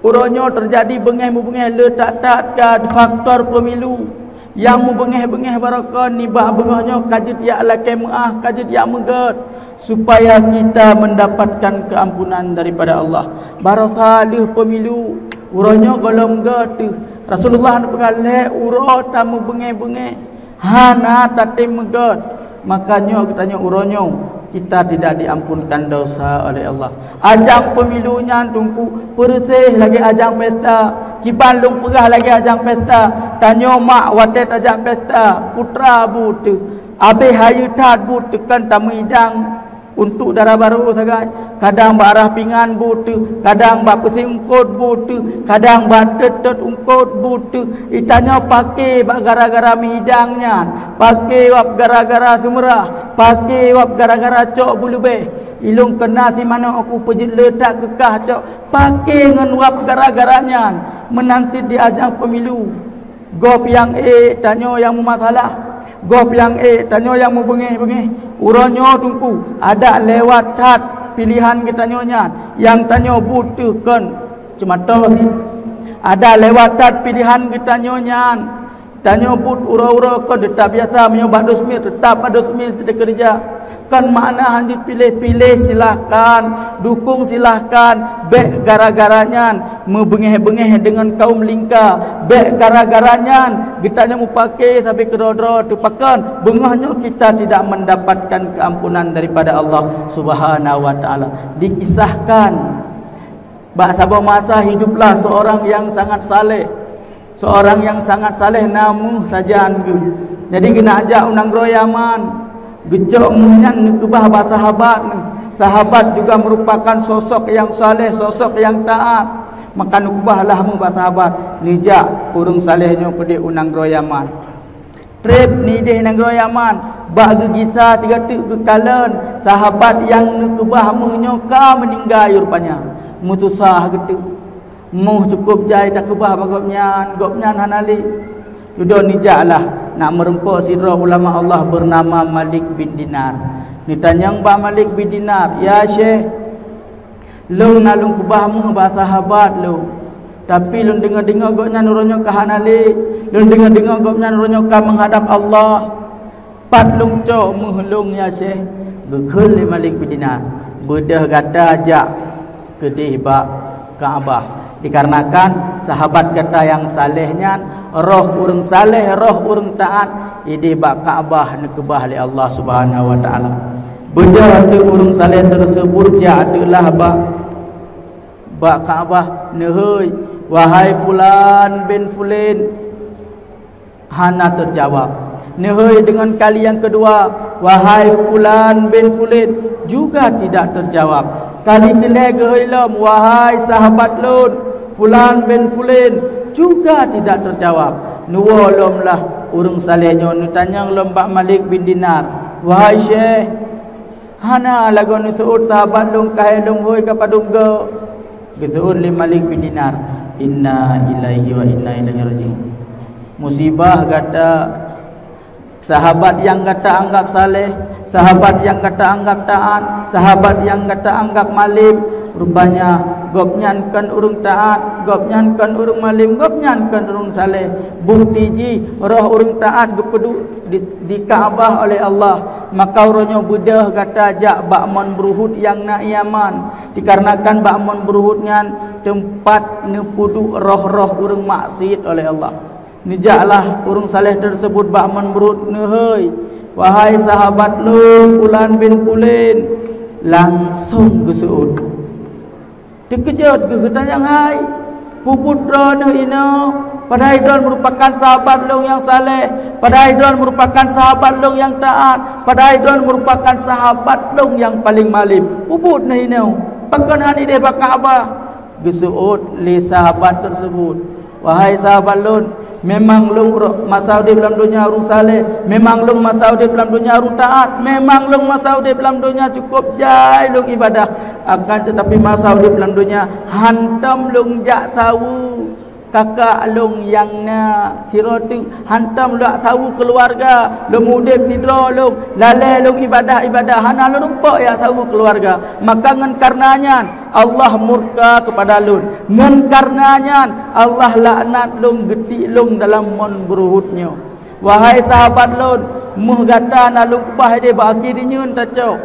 Uroe nyoe teujadi beungéh-mubeungéh le that-that ka faktor pemilu. Nyang mubeungéh-beungéh baroekon nibak beungoh nyoe ka jeuet jak lakée meuáh, ka jeuet jak meugét, supaya kita mendapatkan keampunan daripada Allah. Barosa lheueh pemilu, uroe nyoe gohlom gét teuh. Rasulullah neupeugah lhée uroe tamubeungéh-beungéh. Hana tatem meugét, maka nyoe geutanyoe uroe nyoe kita tidak diampunkan dosa oleh Allah. Ajang pemilu nyan Teungku peureuséh lagée ajang pesta, kiban lôn peugah lagée ajang pesta. Tanyoe mak watée tajak pesta, putra bu teuh, abéh hayeue that bu teuh kon tamuidang untuk dara barô sagai, kadang bak arah pingan bu teuh, kadang bak peusi eungkôt bu teuh, kadang bak tôt-tôt eungkôt bu teuh. Geutanyoe paké bak gara-gara meuidang nyan, paké wab gara-gara seumeurah, paké wab gara-gara cok beuleubeh. Ilôn keuna si manok aku peujeuet le that keu kah cok, paké ngon wab gara-gara nyan meunan cit di ajang pemilu. Gob nyang ék tanyoe nyang meumasalah, gob nyang ék tanyoe nyang mubeungéh-beungéh. Uroe nyoe Teungku, adak lewat that pilihan geutanyoe nyan, nyang tanyoe bu teuh kon ceumato cit. Adak lewat that pilihan geutanyoe nyan, tanyoe buet uroe-uroe kon teutap biasa, meunyoe bak dusmil teutap bak dusmil seudeukeureja. Kon makna hanjeuet piléh-piléh, silahkan, dukong silahkan, bék gara-gara nyan mubeungéh-beungéh deungon kaum lingka, bék gara-gara nyan geutanyoe mupaké sabe keudroe-droe teupakon beungoh nyoe kita tidak mendapatkan keampunan daripada Allah Subhanahu wa Taala. Dikisahkan bak saboh masa hiduplah seorang yang sangat saleh. Seorang yang sangat saleh na méuh sajan geuh. Jadi geunak jak u nanggroe Yaman. Geucok méuh nyan neukeubah bak sahabat neuh. Sahabat juga merupakan sosok yang saleh, sosok yang taat. Maka neukeubah lah méuh bak sahabat. Neujak ureuëng saleh nyoe keudeh u nanggroe Yaman. Treb neudeh nanggroe Yaman, bak geugisa sigoe teuk geukalon sahabat nyang neukeubah méuh nyoe ka meuninggai rupanya. Meususah geuteuk. Méuh cukôp jai takeubah bak gobnyan, gobnyan hana lé. Dudoe neujaklah nak meurumpok sidroe ulama Allah beunama Malik bin Dinar. Neutanyong bak Malik bin Dinar, "Ya Syekh, lôn na lôn keubah méuh bak sahabat lôn, tapi lôn deungoe-deungoe gobnyan uroe nyoe ka hana lé. Lôn deungoe-deungoe gobnyan uroe nyoe ka meuhadab Allah. Pat lôn cok méuh lôn, ya Syekh?" Geukheun lé Malik bin Dinar, "Beudôh gata jak keudeh bak Ka'bah. Dikarenakan sahabat gata nyang saleh nyan, roh ureuëng saleh, roh ureuëng taat, ideh bak Ka'bah neukeubah lé Allah Subhanahu wa Taala. Beudôh teuk ureuëng saleh teurseubut jak teuklah bak, bak Ka'bah, neuhôi, 'Wahai Fulan bin Fulin,' hana teujawab. Neuhôi deungon kali nyang keudua, 'Wahai Fulan bin Fulin,' juga tidak teujawab. Kali keulhée geuhôi lom, 'Wahai sahabat lôn, Fulan bin Fulin,' juga tidak teujawab. Neuwoe lom lah ureuëng saleh nyoe neutanyong lom bak Malik bin Dinar, 'Wahai Syekh, hana lagoe neuseuôt sahabat lôn ka hai lôn hôi ka padub goe?' Geuseuôt lé Malik bin Dinar, 'Inna ilaihi wa inna ilaihi raji'un. Musibah gata, sahabat nyang gata anggab saleh, sahabat nyang gata anggab taat, sahabat nyang gata anggab malem, rupanya gobnyan kon ureuëng taat, gobnyan kon ureuëng malem, gobnyan kon ureuëng saleh. Bukti jih roh ureuëng taat geupeuduek di, di Ka'bah oleh Allah. Maka uroe nyoe beudôh gata jak bak Mon Beuruhot nyang na Yaman, dikarenakan bak Mon Beuruhot nyan teumpat neupeuduek roh-roh ureuëng maksiet oleh Allah.' Neujaklah ureuëng saleh teurseubut bak Mon Beuruhot, neuhôi, 'Wahai sahabat lôn, Fulan bin Fulin,' langsong geuseuôt. Teukeujot geuh geutanyong, 'Hai, peubuet droeneueh inoe? Padahai droeneueh meurupakan sahabat lôn nyang saleh, padahai droeneueh meurupakan sahabat lôn nyang taat, padahai droeneueh meurupakan sahabat lôn nyang paleng malem. Peubuet neueh inoe? Pakon hana ideh bak Ka'bah?' Geuseuôt lé sahabat teurseubut, 'Wahai sahabat lôn, Memang lôn ro-, masa udép lam donya ureuëng saleh, memang lôn masa udép lam donya ureuëng taat, memang lôn masa udép lam donya cukup jai lôn ibadah. Akan tetapi masa udép lam donya hantom lôn jak saweue kakak lôn nyang na sidroe teuk, hantom jak saweue keuluwarga, lôn udép sidroe lôn, lalée lôn ibadah-ibadah, hana lôn rumpok jak saweue keuluwarga. Maka ngon kareuna nyan Allah murka keupada lôn. Ngon kareuna nyan Allah laknat lôn, geutik lôn dalam mon beuruhot nyoe. Wahai sahabat lôn, meuh gata na lôn keubah idéh bak akhé dônya tacok.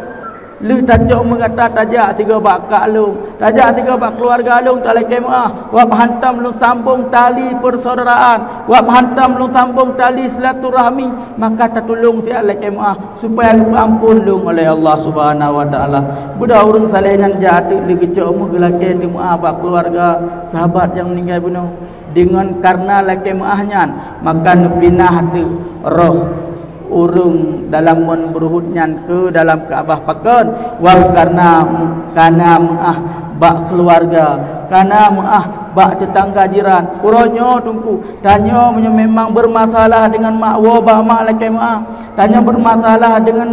Lheueh tacok meuh gata tajak sigoe bak kak lôn, tajak sigoe bak keuluwarga lôn talakée meuáh, wab hantom lôn sambong tali peusaudaraan, wab hantom lôn sambong tali silaturahmi, maka tatulông siat lakée meuáh supaya geupeuamphon lôn oleh Allah Subhanahu wa Taala. Beudôh ureuëng saleh nyan jak teuk lheueh geucok meuh geulakée teumeuáh bak keuluwarga sahabat nyang meuninggai bunoe. Deungon kareuna lakée meuáh nyan, maka neupinah teuk roh ureuëng dalam mon beuruhot nyan keu dalam Ka'bah. Pakon? Wab kareuna kana meuáh bak keuluwarga, kana meuáh bak teutangga jiran. Uroe nyoe Teungku, tanyoe meunyoe memang beureumasalah deungon mak, woe bak mak lakée meuáh. Tanyoe beureumasalah deungon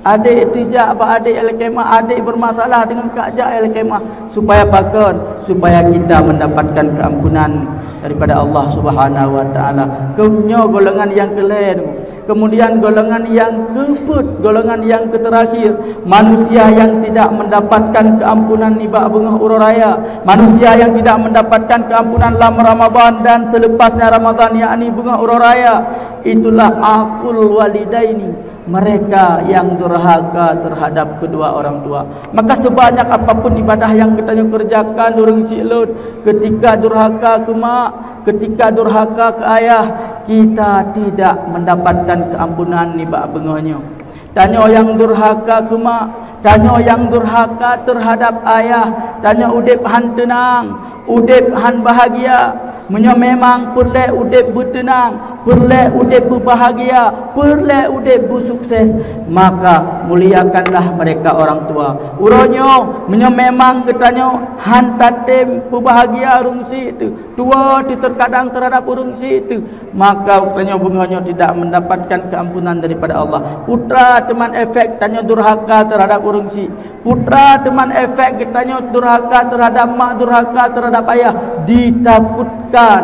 adék, teujak bak adék lakée meuáh, adék beureumasalah deungon kak jak lakée meuáh. Supaya pakon? Supaya kita mendapatkan keampunan daripada Allah Subhanahu wa Taala. Keu nyoe golongan nyang keulhée. Kemudian golongan nyang keupeuet, golongan nyang keuterakhir, manusia yang tidak mendapatkan keampunan nibak beungoh uroe raya, manusia yang tidak mendapatkan keampunan lam Ramadan dan selepasnya Ramadan, yakni beungoh uroe raya, itulah aqul walidaini, mereka yang durhaka terhadap kedua orang tua. Maka sebanyak apapun ibadah yang geutanyoe kerjakan, ureuëng syik lôn, keutika durhaka keu mak, keutika durhaka keu ayah, kita tidak mendapatkan keampunan nibak beungoh nyoe. Tanyoe nyang durhaka keu mak, tanyoe nyang durhaka terhadap ayah, tanyoe udép han teunang, udép han bahagia. Meunyoe memang peureulée udép beuteunang, peureulée udép beubahagia, peureulée udép beusukses, maka muliakanlah mereka orang tua. Uroe nyoe, meunyoe memang geutanyoe han tatem peubahagia ureuëng syik teuh, tuwoe teuh teukadang terhadap ureuëng syik teuh, maka tanyoe beungoh nyoe tidak mendapatkan keampunan daripada Allah. Peue teuma efek tanyoe durhaka terhadap ureuëng syik? Peue teuma efek geutanyoe durhaka terhadap mak, durhaka terhadap ayah? Ditakutkan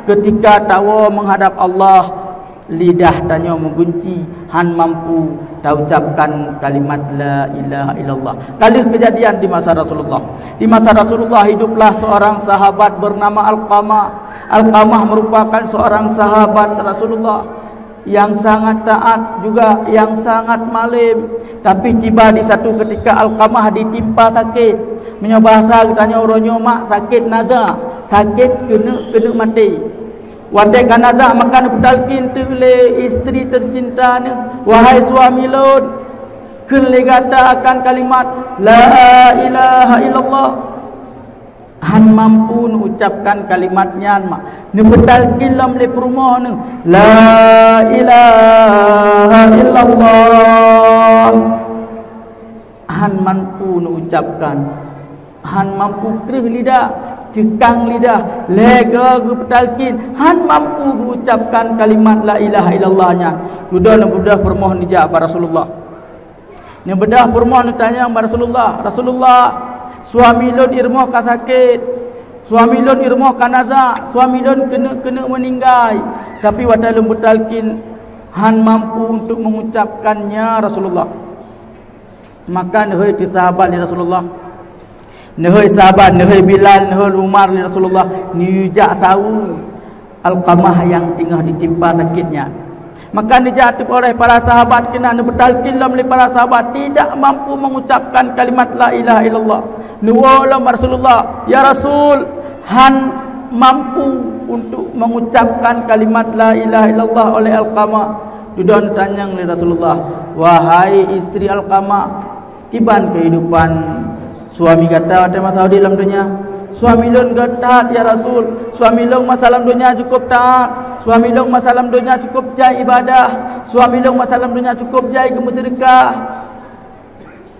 ketika tawoe menghadap Allah, lidah tanyoe meugunci, han mampu taucapkan kalimat la ilaha illallah. Ka lheueh keujadian di masa Rasulullah. Di masa Rasulullah hiduplah seorang sahabat bernama Alqamah. Alqamah merupakan seorang sahabat Rasulullah yang sangat taat, juga yang sangat malem. Tapi tiba di satu ketika Alqamah ditimpa sakét. Meunyoe bahasa geutanyoe uroe nyoe mak, sakét nazak, sakét keuneuk, keuneuk maté. Watée ka nazak, maka neupeutalkin teuk lé istri tercinta neuh, "Wahai suami lôn, kheun lé gata akan kalimat la ilaha illallah." Han mampu neucapkan kalimat nyan mak. Neupeutalkin lom lé peurumoh neuh, "La ilaha illallah." Han mampu neucapkan. Han mampu kreueh lidah, ceukang lidah, lhée goe geupeutalkin, han mampu geuucapkan kalimat la ilaha illallah nyan. Dudoe neubeudôh peurumoh neujak bak Rasulullah. Neubeudôh peurumoh neutanyong bak Rasulullah, "Rasulullah, suami lôn i rumoh ka sakét, suami lôn i rumoh ka nazak, suami lôn keuneuk-keuneuk meuninggai, tapi watée lôn peutalkin, han mampu untuk mengucapkannya, Rasulullah." Maka neuhôi teuh sahabat lé Rasulullah. Neuhôi sahabat, neuhôi Bilal, neuhôi Umar lé Rasulullah, neuyue jak saweue Alqamah nyang teungoh ditimpa sakét nyan. Maka neujak teuk oleh para sahabat keunan, neupeutalkin lom lé para sahabat, tidak mampu mengucapkan kalimat la ilaha illallah. Neuwoe lom Rasulullah, "Ya Rasul, han mampu untuk mengucapkan kalimat la ilaha illallah oleh Alqamah." Dudoe neutanyong lé Rasulullah, "Wahai istri Alqamah, kiban keuhidupan suami gata watée masa udép lam donya?" "Suami lôn göt taat, ya Rasul. Suami lôn masa lam donya cukup taat. Suami lôn masa lam donya cukup jai ibadah. Suami lôn masa lam donya cukup jai geumeuseudeukah."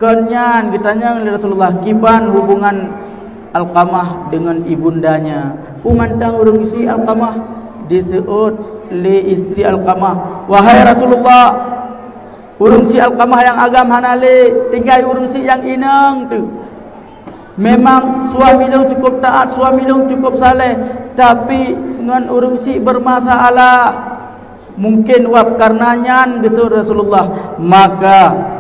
Kon nyan geutanyong lé Rasulullah, "Kiban hubungan Alqamah deungon ibundanya?" "Peue mantong ureuëng isi Alqamah?" Diseuôt lé istri Alqamah, "Wahai Rasulullah, ureuëng syiek Alqamah nyang agam hana lé, tinggai ureuëng syiek nyang inong teuk. Memang suami lôn cukup taat, suami lôn cukup saleh, tapi ngon ureuëng syiek bermasalah. Mungkin wab karna nyan," geuseuôt Rasulullah, "maka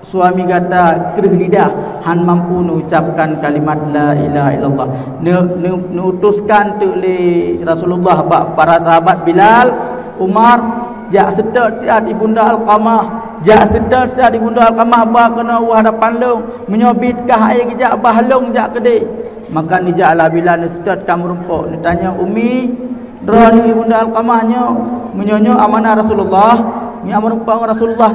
suami gata kreueh lidah, hán mampu neucapkan kalimat la ilaha illallah." Neu-, neu-, neuutuskan teuk lé Rasulullah bak para sahabat Bilal, Umar, "Jak seutôt siat Ibunda Alqamah, jak seutôt siat Ibunda Alqamah ba keunoe u hadapan lôn. Meunyoe bit kah aé geujak, bah lôn jak keudeh." Maka neujaklah Bilal, neuseutôt ka meurumpok, neutanyong, "Umi, droeneuh Ibunda Alqamah nyoe?" "Meunyoe nyoe amanah Rasulullah, nyoe meurumpok ngon Rasulullah."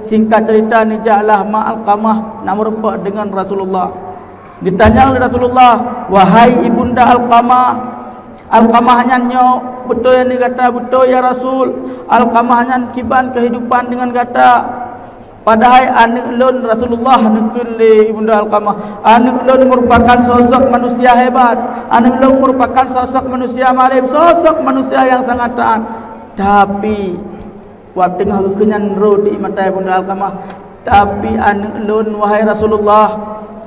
Singkat cerita, neujaklah ma Alqamah na meurumpok deungon Rasulullah. Geutanyong lé Rasulullah, "Wahai Ibunda Alqamah, Alqamah nyan nyoe beutôi ngon gata?" "Beutôi, ya Rasul. Alqamah nyan kiban keuhidupan deungon gata." "Padahai aneuëk lôn," Rasulullah neukheun lé Ibunda Alqamah, "aneuëk lôn meurupakan sosok manusia hebat. Aneuëk lôn meurupakan sosok manusia malem, sosok manusia nyang sangat taat. Tapi," watée teungoh geukheun nyan rhot di mata Ibunda Alqamah, "Tapi aneuëk lôn, wahai Rasulullah,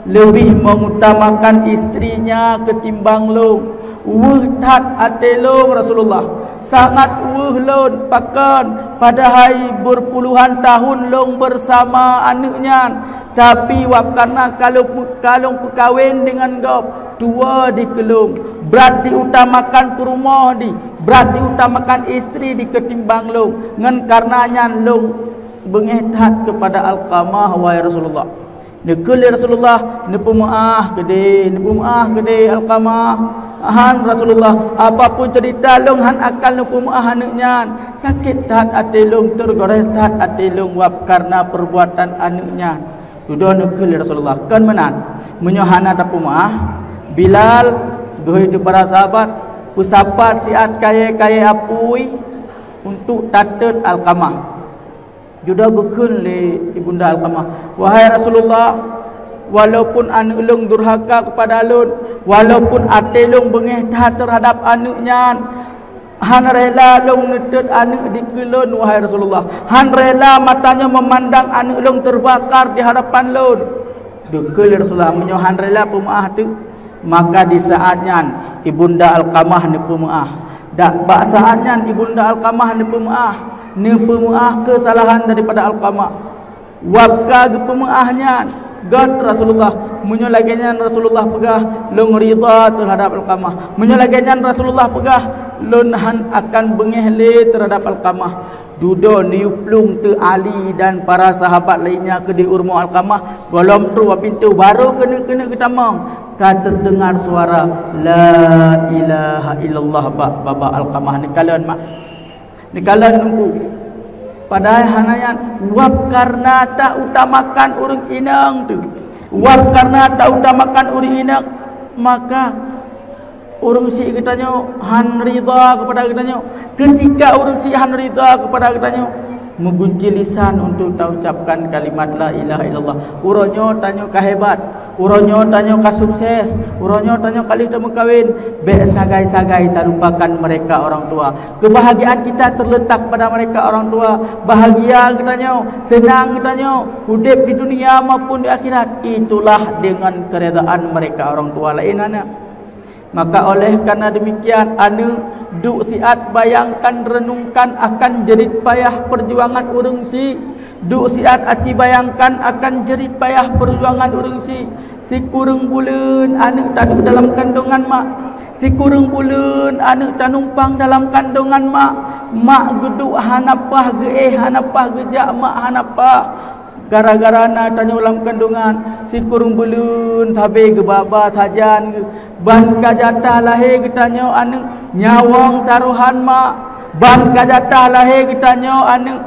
leubeh meungutamakan istrinya keutimbang lôn. Weueh that até lôn, Rasulullah. Sangat weueh lôn, pakon, padahai beurpuluhan tahun lôn beusama aneuëk nyan. Tapi wab karna ka lôn, ka lôn peukawen deungon gob, tuwoe di keu lôn. Brat diutamakan peurumoh di, brat diutamakan istri di keutimbang lôn. Ngon karna nyan lôn beungéh that keupada Alqamah, wahai Rasulullah." Neukheun lé Rasulullah, "Neupeumeuáh keudeh, neupeumeuáh keudeh Alqamah." "Hán, Rasulullah, apapun cerita lôn hán akan neupeumeuáh aneuëk nyan. Sakét that até lôn, teugoréh that até lôn wab karna peubuatan aneuëk nyan." Dudoe neukheun lé Rasulullah, "Kon meunan, meunyoe hana tapeumeuáh, Bilal geuhôi di para sahabat, peusapat siat kayée-kayée apui untuk tatôt Alqamah." Dudoe geukheun lé Ibunda Alqamah, "Wahai Rasulullah, walaupun aneuëk lôn durhaka keupada lôn, walaupun até lôn beungéh that teuhadab aneuëk nyan, hán rela lôn neutôt aneuëk di keu lôn, wahai Rasulullah. Hán rela mata nyoe meumandang aneuëk lôn teurbakar di hadapan lôn." Geukheun lé Rasulullah, "Meunyoe hán rela peumeuáh teuk." Maka di saat nyan Ibunda Alqamah neupeumeuáh. Dak bak saat nyan Ibunda Alqamah neupeumeuáh, neupeumeuáh keusalahan daripada Alqamah. Wab ka geupeumeuáh nyan, gét Rasulullah. Meunyoe lagée nyan Rasulullah peugah, lôn ridha teuhadab Alqamah. Meunyoe lagée nyan Rasulullah peugah, lôn hán akan beungéh lé teuhadab Alqamah. Dudoe neuyue plueng teuk Ali dan para sahabat lainnya keudeh u rumoh Alqamah, gohlom trok bak pintoe, barô keuneuk-keuneuk geutamong, ka teudeungar suara, "La ilaha illallah," bak babah Alqamah. Neukalon mak, neukalon teungku. Padahai hana nyan, wab karna tautamakan ureuëng inong teuh. Wab karna tautamakan ureuëng inong, maka ureuëng syiek geutanyoe hán ridha keupada geutanyoe. Keutika ureuëng syiek hán ridha keupada geutanyoe, meugunci lisan untuk taucapkan kalimat la ilaha illallah. Uroe nyoe tanyoe ka hebat, uroe nyoe tanyoe ka sukses, uroe nyoe tanyoe ka lheueh tameukawen, bék sagai-sagai talupakan mereka orang tua. Kebahagiaan kita terletak pada mereka orang tua. Bahagia geutanyoe, seunang geutanyoe, udeb di dunia maupun di akhirat, itulah dengan keredaan mereka orang tua, laén hana. Maka oleh karena demikian, aneuëk, duek siat bayangkan, renungkan akan jeurit payah peujuangan ureuëng syiek. Duek siat aci bayangkan akan jeurit payah peujuangan ureuëng syiek. Sikureueng buleuen aneuëk taduek dalam kandongan mak. Sikureueng buleuen aneuëk tanumpang dalam kandongan mak. Mak geuduek hana paih geuéh, hana paih geujak, mak hana paih. Gara-gara na tanyoe lam kandongan, sikureueng buleuen sabe geuba-ba sajan geuh. Ban ka jatah lahé geutanyoe aneuëk, nyawöng tarohan mak. Ban ka jatah lahé geutanyoe aneuëk,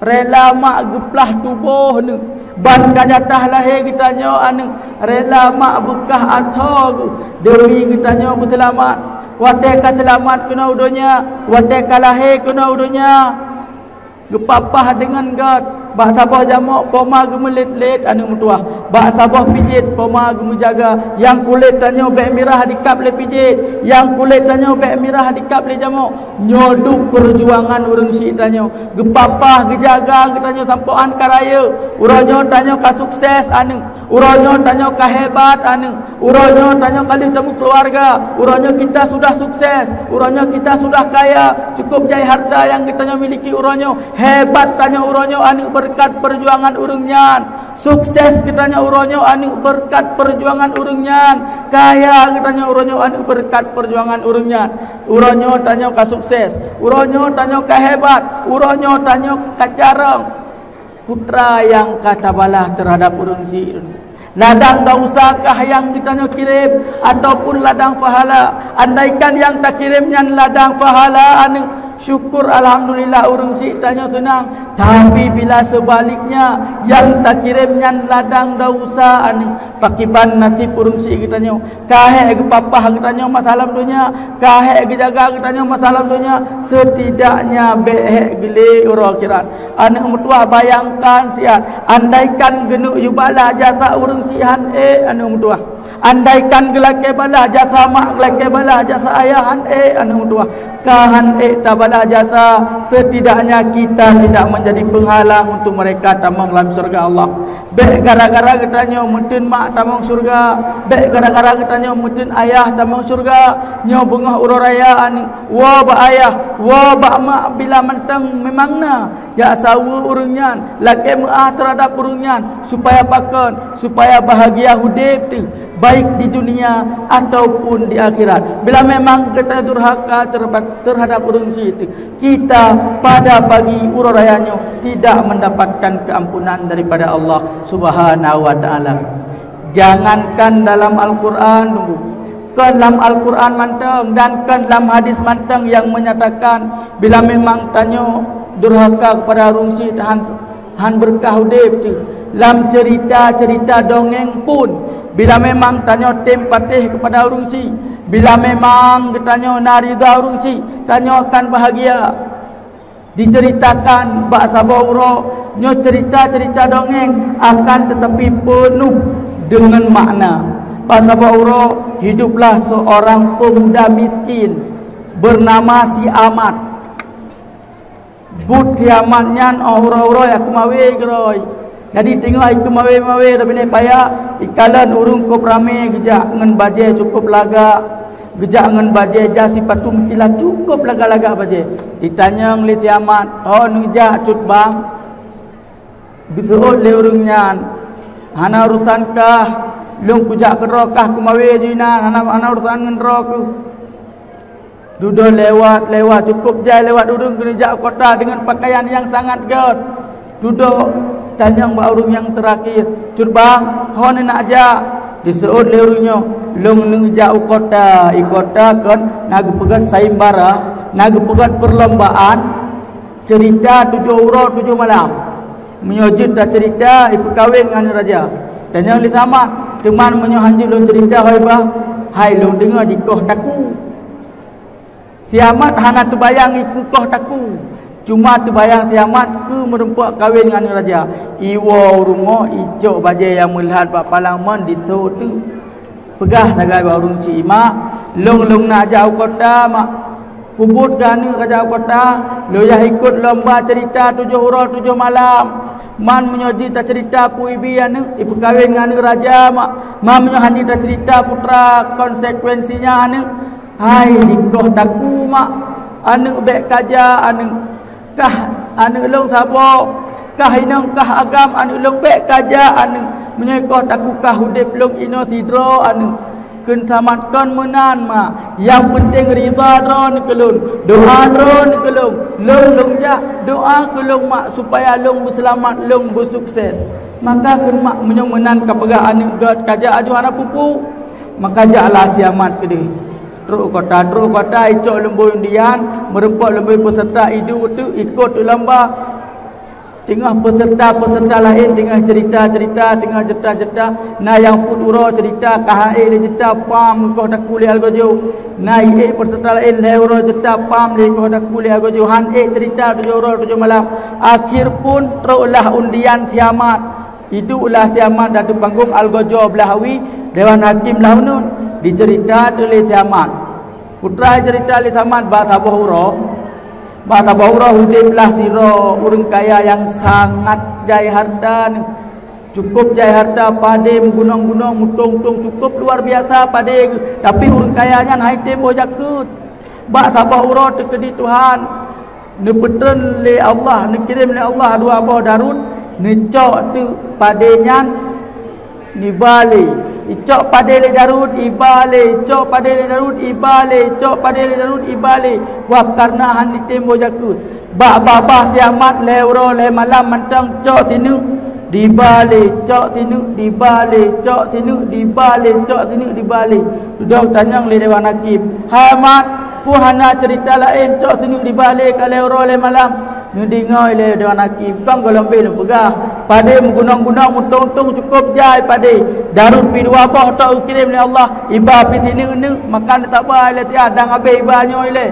rela mak geuplah tuboh neuh. Ban ka jatah lahé geutanyoe aneuëk, rela mak beukah asoe geuh deumi geutanyoe beuseulamat. Watée ka seulamat keunoe u donya, watée ka lahé keunoe u donya, geupapah deungon gét, bak saboh jamok poma geumeulet-let aneuëk meutuwah. Bak saboh pijet poma geumeujaga, nyang kulét tanyoe bék mirah dikab lé pijet, nyang kulét tanyoe bék mirah dikab lé jamok. Nyoe duek peujuangan ureuëng syik tanyoe. Geupapah geujaga geutanyoe sampoe án ka rayeuk. Uroe nyoe tanyoe ka sukses aneuëk. Uroe nyoe tanyoe ka hebat aneuëk. Uroe nyoe tanyoe ka lheueh tameukeuluwarga. Uroe nyoe kita sudah sukses. Uroe nyoe kita sudah kaya. Cukup jai harta nyang geutanyoe miliki uroe nyoe. Hebat tanyoe uroe nyoe aneuëk beureukat peujuangan ureuëng nyan. Sukses geutanyoe uroe nyoe aneuëk beureukat peujuangan ureuëng nyan. Kaya geutanyoe uroe nyoe aneuëk beureukat peujuangan ureuëng nyan. Uroe nyoe tanyoe ka sukses. Uroe nyoe tanyoe ka hebat. Uroe nyoe tanyoe ka carông. Putra nyang ka tabalah teuhadab ureuëng syik. Ladang desya kah nyang geutanyoe kirém ataupun ladang pahala? Andaikan nyang takirém nyan ladang pahala aneuëk, syukur alhamdulillah ureuëng syik tanyoe seunang. Tapi bila seubaliknya nyang takirém nyan ladang desya aneuëk, pakiban nasib ureuëng syik geutanyoe? Ka hék geupapah geutanyoe masa lam donya, ka hék geujaga geutanyoe masa lam donya, setidaknya bék hék geulé uroe akhirat. Aneuëk meutuwah, bayangkan siat, andaikan geuneuk yue balah jasa ureuëng syik han ék aneuëk meutuwah. Andaikan geulakée balah jasa mak, geulakée balah jasa ayah han ék aneuëk meutuwah. Ka han ék tabalah jasa, setidaknya kita tidak menjadi penghalang untuk mereka tamong lam syurga Allah. Bék gara-gara geutanyoe meuteun mak tamong syurga, bék gara-gara geutanyoe meuteun ayah tamong syurga. Nyoe beungoh uroe raya aneuëk, woe bak ayah, woe bak mak bila mantong memang na. Jak saweue ureuëng nyan, lakée meuáh teuhadab ureuëng nyan, supaya pakon, supaya bahagia udeb teuh, baik di dunia ataupun di akhirat. Bila memang geutanyoe durhaka teuhadab ureuëng syik teuh, kita pada pagi uroe raya nyoe tidak mendapatkan keampunan daripada Allah Subhanahu wa Ta'ala. Jangankan dalam Al-Quran, tunggu. Kon lam Al-Quran mantong dan kon lam hadis mantong nyang menyatakan bila memang tanyoe durhaka kepada ureuëng syik han, han beureukat udeb teuh. Lam cerita-cerita dongeng pun, bila memang tanyoe tem patéh kepada ureuëng syik, bila memang geutanyoe na ridha ureuëng syik, tanyoe akan bahagia. Diceritakan bak saboh uroe, nyoe cerita-cerita dongeng akan tetapi penuh dengan makna. Bak saboh uroe, hiduplah seorang pemuda miskin bernama Si Amat. Buet Si Amat nyan óh uroe-uroe jak keumawé keudroe. Jadi teungoh jak keumawé-mawé di binéh paya, ikalon ureuëng kôb ramé geujak ngon bajée cukup lagak, geujak ngon bajée jas sipatu meukilat cukup lagak-lagak bajée. Jitanyong lé Si Amat, "Ho neujak cut bang?" Geuseuôt lé ureuëng nyan, "Hana urusan kah, lôn kujak keudroe kah keumawé jih inan, hana, hana urusan ngon droe keuh." Dudoe lewat-lewat, cukup jai lewat ureuëng keuneuk jak u kota deungon pakaian nyang sangat gét. Dudoe tanyong bak ureuëng nyang teurakhir, "Cut bang, ho neuneuk jak?" Diseuôt lé ureuëng nyoe, "Lôn neuk jak u kota, i kota kon na geupeugét sayembara, na geupeugét peulombaan cerita tujoh uroe tujoh malam. Meunyoe jeuet taceurita, ipeukawen ngon raja." Tanyong lé Si Amat, "Teuma meunyoe han jeuet lôn ceurita, hôi bah?" "Hai lôn deungoe dikoh takue." Si Amat hana teubayang ikoh takue, cuma teubayang Si Amat keu meureumpok kawen ngon raja. Iwoe u rumoh, icok bajée nyang meuleuhat bak palang mon disôk teuk. Peugah sagai bak ureuëng syik, "Mak, lôn, lôn neuk jak u kota, mak. Peubuet keu aneuëk ka jak u kota, lôn jak ikot lomba cerita tujoh uroe tujoh malam. Man meunyoe jeuet taceurita, peu-ibi aneuëk, ipeukawen ngon aneuëk raja, mak. Man meunyoe han jeuet taceurita, peue teuma konsekuensinya aneuëk?" "Hai dikoh takue, mak, aneuëk bék kajak aneuëk. Kah aneuëk lôn saboh, kah inong, kah agam aneuëk lôn, bék kajak aneuëk. Meunyoe ikoh takue, kah udeb lôn inoe sidroe aneuëk." "Kheun Si Amat, kon meunan, mak. Nyang peunteng ridha droeneuh keu lôn, doa droeneuh keu lôn. Lôn, lôn jak doa keu lôn, mak, supaya lôn beuseulamat, lôn beusukses." "Maka kheun, mak, meunyoe meunan kapeugah aneuëk gét, kajak aju hana peue-peue." Maka jaklah Si Amat keudeh. Trok u kota, trok u kota, icok lumbôi undian, meureumpok lumbôi peuseureuta, iduek teuk, ikot teuk lomba. Teungoh peuseureuta-peuseureuta laén teungoh ceurita-ceurita, teungoh ceurita-ceurita, na nyang peuet uroe ceurita, ka han ék lé ceurita, pam geukoh takue lé algojo. Na ék peuseureuta laén lhée uroe ceurita, pam lé koh takue lé algojo, han ék ceurita tujoh uroe tujoh malam. Akhé pun troklah undian Si Amat. Iduek lah si Amat di ateueh panggong, algojo blah awi, dewan hakim lah uneun. Diceurita teuk lé si Amat. Peue treuk cerita lé si Amat, bak saboh uroe. Bak saboh uroe udeb lah sidroe ureuëng kaya nyang sangat jai hareuta nyan. Cukup jai hareuta, padé meugunong-gunong, meutong-tong, cukup luar biasa padé geuh. Tapi ureuëng kaya nyan han item boh jakeuet. Bak saboh uroe teukeudi Tuhan, neupeutreun lé Allah, neukirém lé Allah dua boh darut, neucok teuk padé nyan, iba lé. Icok padé lé darut, iba lé. Icok padé lé darut, iba lé. Icok padé lé darut, iba lé. Wab karna han item boh jakeuet. Bak babah si Amat lhée uroe lhée malam mantong cok sineuk, iba lé, cok sineuk, iba lé, cok sineuk, iba lé, cok sineuk, iba lé. Dudoe tanyong lé dewan hakim, "Hai Amat, peue hana ceurita laén, cok sineuk, iba lé, ka lhée uroe lhée malam?" Neudeungoe lé dewan hakim, kon goh lom beh neupeugah, padé meugunong-gunong, meutong-tong, cukup jai padé. Darut pih dua boh tok geukirém lé Allah, iba pih sineuk-neuk, maka neutaba lé siat, dang abéh iba nyoe lé.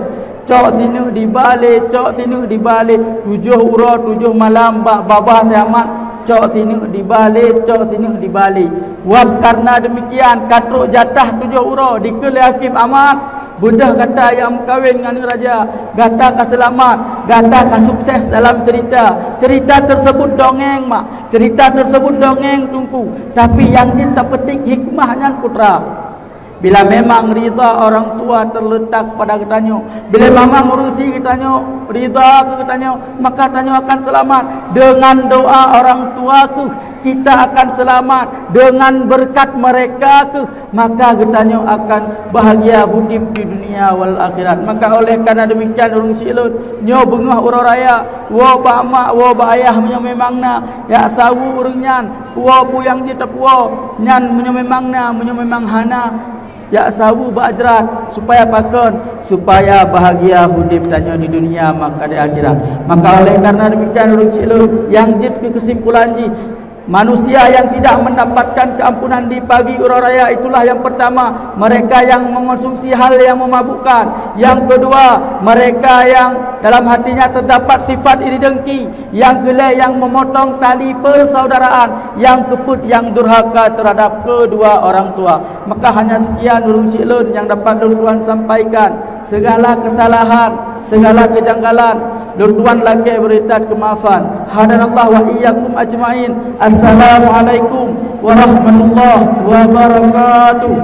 Cok sineuk, iba lé, cok sineuk, iba lé. Tujoh uroe tujoh malam bak babah si Amat, cok sineuk, iba lé, cok sineuk, iba lé. Wab karna deumikian, ka trok jatah tujoh uroe, dikheun lé hakim, "Amat, beudôh gata nyang meukawen ngon aneuk raja, gata ka seulamat, gata ka sukses dalam ceurita." Ceurita teuseubut dongeng, mak. Ceurita teuseubut dongeng, Teungku. Tapi nyang jeuet tapeutik hikmah nyan, peue treuk. Bila memang ridha orang tua terletak pada geutanyoe, bila memang ureuëng sie geutanyoe ridha keu geutanyoe, maka tanyoe akan seulamat. Dengan doa orang tua keuh kita akan seulamat. Dengan beureukat mereka keuh, maka geutanyoe akan bahagia udeb di dunia wal akhirat. Maka oleh karena demikian, ureuëng sie lôn, nyoe beungoh uroe raya, woe bak mak, woe bak ayah meunyoe memang na, jak saweue ureuëng nyan, puwoe peue nyang jeuet tapuwoe nyan meunyoe memang na, meunyoe memang hana, jak saweue bak jrat, supaya pakon? Supaya bahagia udeb tanyoe di dunia maka di akhirat. Maka oleh karena demikian, ureuëng sie lôn, nyang jeuet keu keusimpulan jih, manusia yang tidak mendapatkan keampunan di pagi uroe raya itulah yang pertama, mereka yang mengonsumsi hal yang memabukkan. Yang kedua, mereka yang dalam hatinya terdapat sifat iri dengki. Nyang keulhée nyang meumotong tali persaudaraan, nyang keupeuet nyang durhaka terhadap kedua orang tua. Maka hanya sekian ureuëng sie lôn nyang dapat lôn tuan sampaikan. Segala kesalahan, segala kejanggalan, lôn tuan lakée beureukat keumaafan. Hadanallahu wa iyyakum ajmain. Assalamualaikum warahmatullahi wabarakatuh.